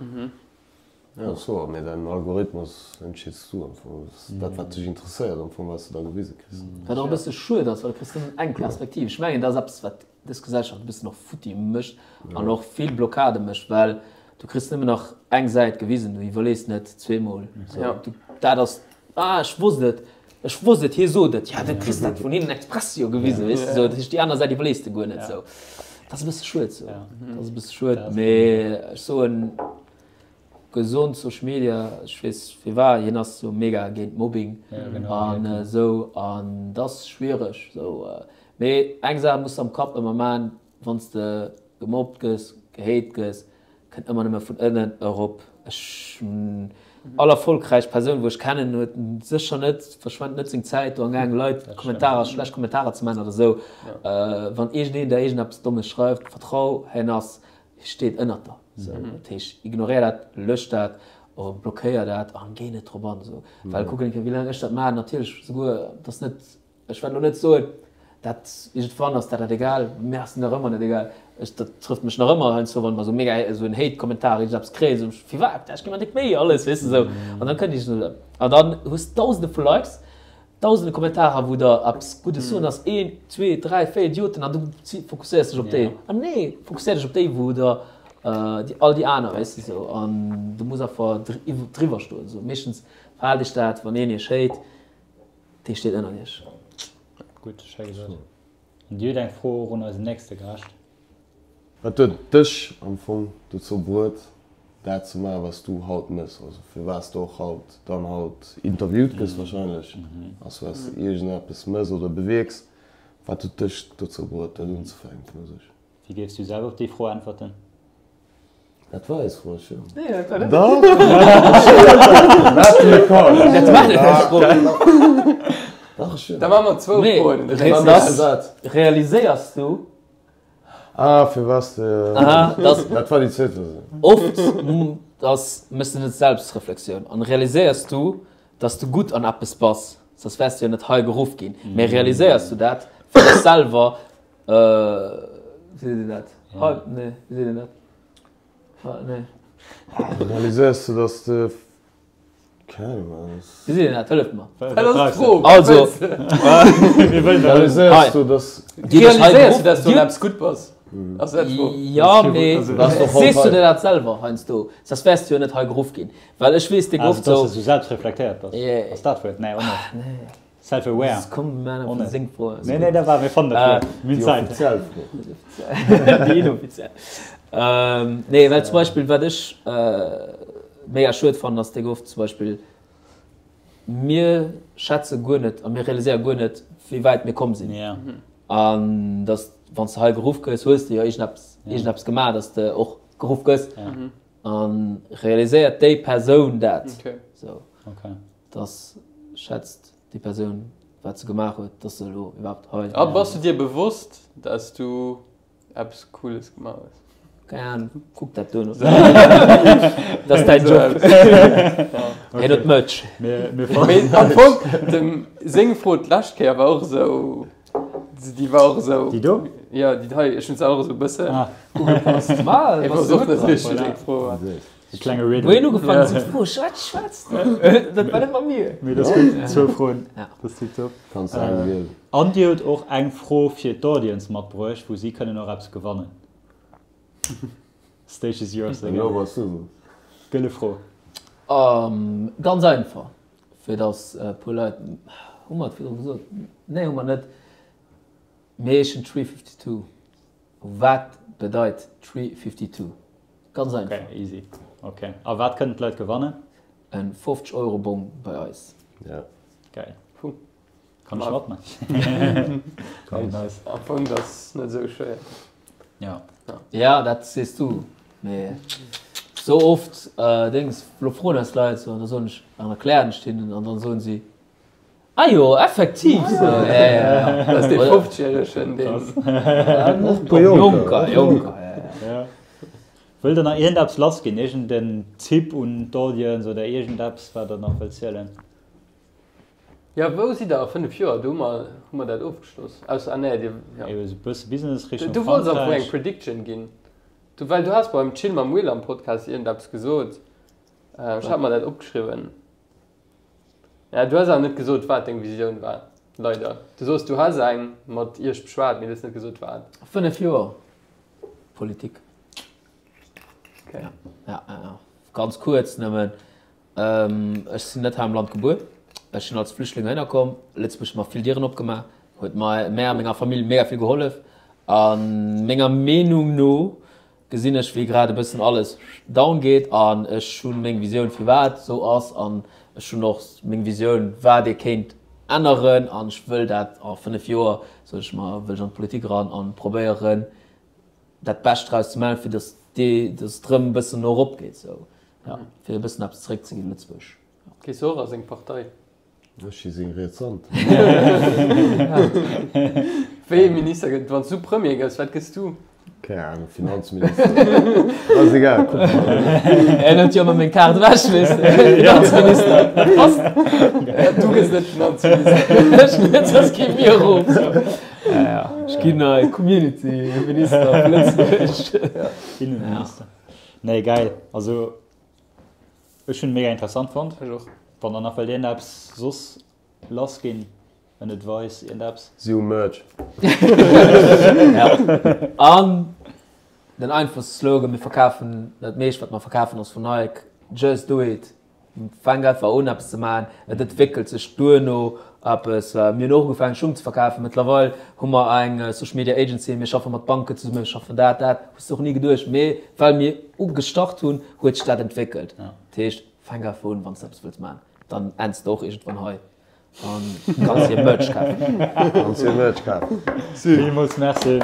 S4: Jo, ass wouer, mee däin Algorithmus entscheeds du am Fong. Dat wat dech interesséiert am Fong, wat s de da gewise kriss.
S3: Wat och e bësse schued ass, well du kriss nëmmen eng Perspektiv. Ech mengen, dat ass eppes, wat dës Gesellschaft e bëssen och futti mécht an och vill Blockade mécht, well du kriss nëmmen nach eng Säit gewisen, du iwwerlees net zweemol. Dat ass, ah, ech wosst et, ech wosst et, hie sot et, ja, du kriss dat vun hinnen express jo gewisen, weess de, sou. Dat heescht, déi aner Säit iwwerlees de guer net sou. Dat ass e bësse schued sou. Dat ass e bësse schued, mee ech soen, gesond Social Media, ech weess firwat, hien ass jo mega géint Mobbing an esou an dat ass schwiereg sou. Mee eng Saach muss de am Kapp ëmmer man, wann s de gemobbt gëss, gehate gëss, Kënnt ëmmer nëmme vun ënnen erop. Ech hunn all erfolgräich Persoun wou ech kennen huet sécher net, verschwent net seng Zäit do amgaang Leit Kommentarer, schlecht Kommentarer ze man oder esou. Wann iergendeen der iergendeppes Dommes schreift, vertrau hien ass, hie steet ënnert der. Sou, dat heescht ignoréier dat, lösch dat oder blockéier dat an géi net drop an. Sou, well kuck eng Kéier wéi laang ech dat maachen, natierlech souguer, et ass net Ech well lo net soen, dat iergendwann ass dat dat egal, mir ass nach ëmmer net egal. Ech, dat trëfft mech nach ëmmer heiansdo, wann mer esou mega esou en Hate-Kommentar iergendeppes kréien, esou, firwat, ech gi mer déck Méi, alles, weess de esou. An dann kënnt iergend, an dann hues de dausende vu Likes, dausende Kommentarer, wou der eppes Guddes soen, ass een, zwee, dräi, véier Idioten an du fokusséiers dech op déi. An nee, fokusséier dech op déi, wou der déi all déi aner, weess de esou. An du muss einfach driwwer stoen esou. Meeschtens verhaalt iech dat, wann een iech hate, Dee steet ënnert iech.
S2: Gutt, schéi gesot. An Dir hutt eng Fro och un eisen nächste Gaascht.
S4: Wat huet dech am Fong dozou bruet, dat ze maachen, wat s du haut méchs? Also firwat s du och haut dann haut interviewt gëss wahrscheinlech, ass well s de iergendeppes méchs oder bewierks. Wat huet dech dozou bruet, dat unzefänken u sech?
S2: Wéi géifs du selwer op déi Fro äntwerten?
S4: Dat war eis Fro, jo.
S1: Nee, dat war net.
S4: Dach! Dat
S3: war net eis Fro.
S4: Dach, ech jo.
S1: Da maache mer zwou Froen.
S3: Nee, realiséiers du.
S4: Ah, fir was de.
S3: Aha, dass.
S4: Dat war déi zweet Versioun.
S3: Oft, dass méchs de net Selbstreflexioun an realiséiers du, dass du gutt an eppes bass, soss wäers du jo net hei geruff ginn. Mee realiséiers du dat fir dech selwer? Wéi seet een dat? Hei, nee, wéi seet een dat? Nee.
S4: Realiséiers du, dass de. Keng Ahnung, was.
S3: Wéi seet een dat? Hëlleft mer.
S1: Dat ass d'Fro.
S3: Also.
S4: Realiséiers du, dass.
S1: Realiséiers du, dass du an eppes gutt bass? Ass dat d'Fro?
S3: Jo, mee sees du der dat selwer heiansdo? Soss wäers du jo net hei geruff ginn. Well ech weess, déck oft
S2: sou. Also, dass du selbst reflektéiert bass? Ass dat d'Wuert? Nee, och net. Self-aware.
S3: Komm, mir maachen einfach seng Fro.
S2: Nee, nee, dat war, mir fannen dat Wuert. Mir hunn Zäit.
S4: Déi offiziell Fro.
S3: Déi inoffiziell. Nee, well zum Beispill, wat ech mega schued fannen, ass déck oft zum Beispill, mir schätze guer net a mir realiséiere guer net, wéi wäit mir komm sinn. An dass, wann s de hei geruff gëss, hues de jo iergendeppes, iergendeppes gemaach, dass de och geruff gëss. A realiséiert déi Persoun dat? Sou. Dass schätzt déi Persoun, wat se gemaach huet, dass se elo iwwerhaapt hei.
S1: A bass du dir bewosst, dass du eppes Cooles gemaach hues?
S3: Keng Ahnung, kuck dat duerno. Dat ass däin Job. Hien huet Merch.
S1: Mee am Fong, dem seng Fro d'lescht Kéier war och esou, déi war och esou.
S2: Déi do?
S1: Jo, déi hei. Ech hunn se och esou e bëssen ugepasst.
S3: Ma,
S1: Et war och net richteg eng Fro.
S2: E klenge Riddle.
S3: Wou hien ugefaangen huet ze froen, Wat schwätzt de? Dat war net mat mir.
S2: Mee dat ass gutt, zwou Froen, dat ass tiptop.
S4: Kanns eng wielen.
S2: An Dir hutt och eng Fro fir d'Audience matbruecht, wou si kënnen och eppes gewannen. Stage is yours again.
S4: Elo bass du drun.
S2: Gëlle Fro.
S3: Ganz einfach, fir datt e puer Leit, hu mer et virdru gesot? Nee, hu mer net. Mir heeschen Tree 52. Wat bedeit Tree 52? Ganz einfach.
S2: Ok, easy. Ok. A wat kënnen d'Leit gewannen?
S3: En 50 Euro Bong bei eis.
S4: Ja.
S2: Geil. Puh. Kann ech matman?
S4: Kannst.
S2: Nice.
S1: Am Fong dat ass net esou schwéier.
S2: Ja.
S3: Ja, dat sees du. Mee sou oft Dings, lo froen eis Leit sou an da soen ech, an erklären ech hinnen an dann soen si, Ah jo, effektiv sou. Ja, ja, ja.
S1: Dat ass dee 50 järegen deen.
S4: Och puer Jonker.
S3: Jonker, Jonker, ja, ja.
S2: Ja. Wëllt der nach iergendeppes lass ginn? Iergend en Tipp un d'Audience oder iergendeppes wat der nach wëllt zielen?
S1: Ja, wou sidd der a 5 Joer? Do hu mer, hu mer dat ofgeschloss. Ausser, ah nee, dir, ja.
S2: Ebe sou bësse Business Richtung
S1: Du wollts am Fong eng
S2: Frankräich.
S1: Prediction ginn. Du, well du has beim Chill mam Will am Podcast iergendeppes gesot. Ech hat mer dat opgeschriwwen. Ja, du has awer net gesot, wat deng Visioun war, leider. Du soos, du häss eng mat iech beschwat, mee du hues net gesot, wat.
S3: 5 Joer Politik.
S1: Okay.
S3: Ja, ja, ja. Ganz kuerz nëmmen, Ech sinn net hei am Land gebuer. Ech sinn als Flüchtling heihinner komm. Lëtzebuerg huet mer vill Dieren opgemaach, huet mer, mär a menger Famill mega vill gehollef. A menger Meenung no gesinn ech wéi grad e bëssen alles down geet an ech hunn meng Visioun firwat esou ass an ech hunn och meng Visioun wat ee kéint änneren an ech wëll dat a 5 Joer, sot ech mer, wëll ech an d'Politik eran an probéieren dat Bescht draus ze maachen fir datt dee datt et rëm e bëssen no erop geet esou, jo, fir e bëssen eppes zeréck ze ginn Lëtzebuerg.
S1: Gees du och a seng Partei?
S4: Ech si seng riets Hand.
S1: Wéi ee Minister gëtt, wann s du Premier gëss, wat gëss du?
S4: Keng Ahnung, Finanzminister. Ass egal, kucke mer.
S3: En huet jo ëmmer meng Kaart ewech, weess de. Finanzminister, dat passt.
S1: Du gëss net Finanzminister.
S3: Ech net, soss gi mir erof. Ja, ja, ech ginn hei Community-Minister vu Lëtzebuerg.
S2: Innenminister. Nee, geil. Also. Ech hunn mega interessant fonnt.
S1: Ech och.
S2: Wann der nach wëllt iergendeppes soss lass ginn, en Advice, iergendeppes.
S4: Si hu Merch.
S3: Ja. An den einfachste Slogan, mir verkafen dat meescht wat mer verkafen ass vun Nike, Just do it. Fänk einfach un eppes ze maachen, et entwéckelt sech duerno eppes. Mir hunn och ugefaangen Schung ze verkafen, mëttlerweil hu mer eng Social Media Agency, mir schaffe mat Banken zesummen, mir schaffen dat, dat, hues de och ni geduecht, mee well mir ugestart hunn, huet sech dat entwéckelt. Dat heescht, fänk einfach un, wann s de eppes wëlls maachen, dann ends de och iergendwann hei an kanns dir Merch kafen.
S4: Kanns dir Merch kafen.
S2: Villmools Merci.